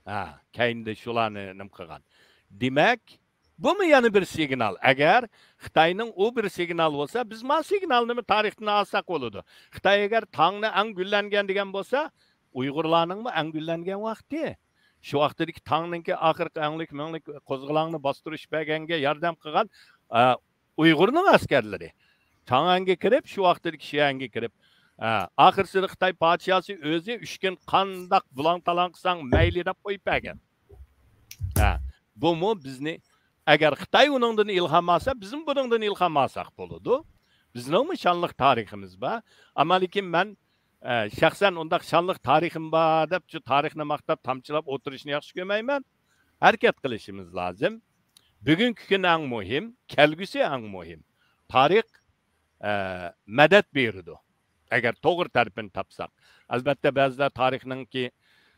ھە، كەينىدە شۇلارنى نېمە قىلغان. دېمەك، بۇمۇ يەنە بىر سىگنال. ئەگەر خىتاينىڭ ئۇ بىر سىگنال بولسا، بىز ما سىگنالنىمۇ تارىختىن ئالساق بولىدۇ. خىتاي ئەگەر تاڭنى ئەڭ گۈللەنگەن دېگەن بولسا، ئۇيغۇرلارنىڭمۇ ئەڭ گۈللەنگەن ۋاقتى. شۇ ۋاقتىدىكى تاڭنىڭكى ئاخىرقى ئەڭلىك مۈڭلۈك قوزغىلاڭنى باستۇرۇش بەرگەنگە ياردەم قىلغان، ئە، ئۇيغۇرنىڭ ئەسكەرلىرى. چاڭئەنگە كىرىپ، شۇ ۋاقتىدىكى شيەنگە كىرىپ، ئە، ئاخىرسىدا خىتاي پادىشاسى ئۆزى ئۈچ كۈن قانداق بۇلاڭ-تالاڭ قىلساڭ مەيلى دەپ قويۇپ بەرگەن. ھە، بۇمۇ بىزنى، ئەگەر خىتاي ئۇنىڭدىن ئىلھام ئالسا، بىزمۇ بۇنىڭدىن ئىلھام ئالساق بولىدۇ. بىزنىڭمۇ شانلىق تارىخىمىز بار. ئەمما لېكىن مەن، ئە، شەخسەن ئۇنداق شانلىق تارىخىم بار دەپ، شۇ تارىخنى ماختاپ، تامچىلاپ ئولتۇرۇشنى ياخشى كۆرمەيمەن. ھەرىكەت قىلىشىمىز لازىم. بۈگۈنكى كۈن ئەڭ مۇھىم، كەلگۈسى ئەڭ مۇھىم. تارىخ، ئە، مەدەت بېرىدۇ. ئەگەر توغرا تەرىپىنى تاپساق. ئەلۋەتتە، بەزىلەر تارىخنىڭكى،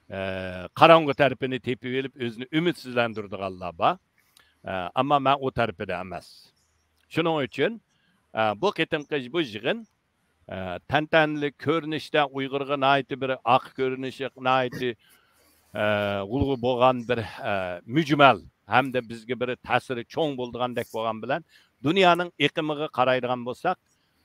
ئە، قاراڭغۇ تەرىپىنى تېپىۋېلىپ، ئۆزىنى ئۈمىدسىزلەندۈرىدىغانلار بار. ئە، ئەمما مەن ئۇ تەرىپىدە ئەمەس. شۇنىڭ ئۈچۈن، ئە، بۇ قېتىمقى بۇ يىغىن، ئە، تەنتەنىلىك كۆرۈنۈشتە ئۇيغۇرغا ناھايىتى بىر ئارقا كۆرۈنۈشى ناھايىتى، ئە، غۇلغۇلا بولغان بىر، ئە، مۈجمەل ھەمدە بىزگە بىر تەسىرى چوڭ بولىدىغاندەك بولغان بىلەن، دۇنيانىڭ ئېقىمىغا قارايدىغان بولساق،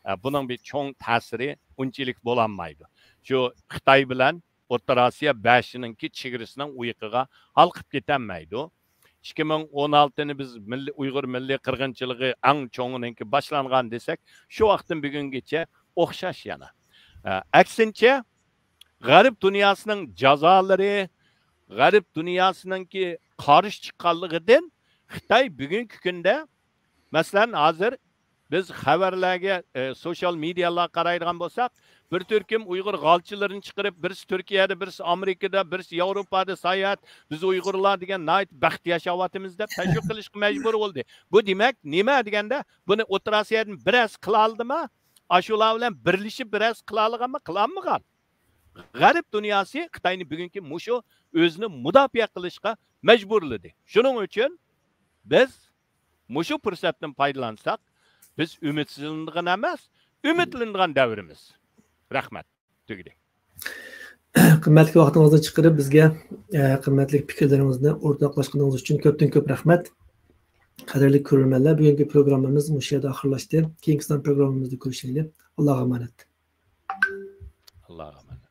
ئە، بۇنىڭ بىر چوڭ تەسىرى ئۇنچىلىك بولالمايدۇ. شۇ خىتاي بىلەن ئوتتۇرا ئاسىيا بەشىنىڭكى چېگرىسىنىڭ ئۇيىقىغا ھالقىپ كېتەلمەيدۇ. ئىككى مىڭ ئون ئالتىنى بىز مىللىي، ئۇيغۇر مىللىي قىرغىنچىلىقى ئەڭ چوڭىنىڭكى باشلانغان دېسەك، شۇ ۋاقىتتىن بۈگۈنگىچە ئوخشاش يەنە. ئە، ئەكسىنچە، غەرب دۇنياسىنىڭ جازالىرى، غەرب دۇنياسىنىڭكى قارشى چىققانلىقىدىن خىتاي بۈگۈنكى كۈندە، مەسىلەن، ھازىر بىز خەۋەرلەرگە، ئە، سوشال مېدىيالارغا قارايدىغان بولساق، بىر تۈركۈم ئۇيغۇر غالچىلىرىنى چىقىرىپ، بىرسى تۈركىيەدە، بىرسى ئامېرىكىدا، بىرسى ياۋروپادا ساياھەت، بىز ئۇيغۇرلار دېگەن ناھايىتى بەخت ياشاۋاتىمىز دەپ تەشۋىق قىلىشقا مەجبۇر بولدى. بۇ دېمەك نېمە دېگەندە، بۇنى ئوتتۇرا ئاسىيادىن بىرەرسى قىلالىدىما؟ ئاشۇلار بىلەن بىرلىشىپ بىرەرسى قىلالىغانمۇ؟ قىلالمىغان. غەرب دۇنياسى خىتاينى بۈگۈنكى مۇشۇ ئۆزىنى مۇداپىئە قىلىشقا مەجبۇرلىدى. شۇنىڭ ئۈچۈن بىز مۇشۇ پۇرسەتتىن پايدىلانساق، بىز ئۈمىدسىزلىنىدىغان ئەمەس، ئۈمىدلىنىدىغان دەۋرىمىز. رەھمەت. تۈگىدى. قىممەتلىك ۋاقتىڭىزنى چىقىرىپ بىزگە ئە، قىممەتلىك پىكىرلىرىڭىزنى ئورتاقلاشقىنىڭىز ئۈچۈن كۆپتىن كۆپ رەھمەت. قەدىرلىك كۆرۈرمەنلەر، بۈگۈنكى پروگراممىمىز مۇشۇ يەردە ئاخىرلاشتى. كېيىنكى سان پروگراممىمىزدا كۆرۈشەيلى. ئاللاغا ئامانەت. ئاللاغا ئامانەت.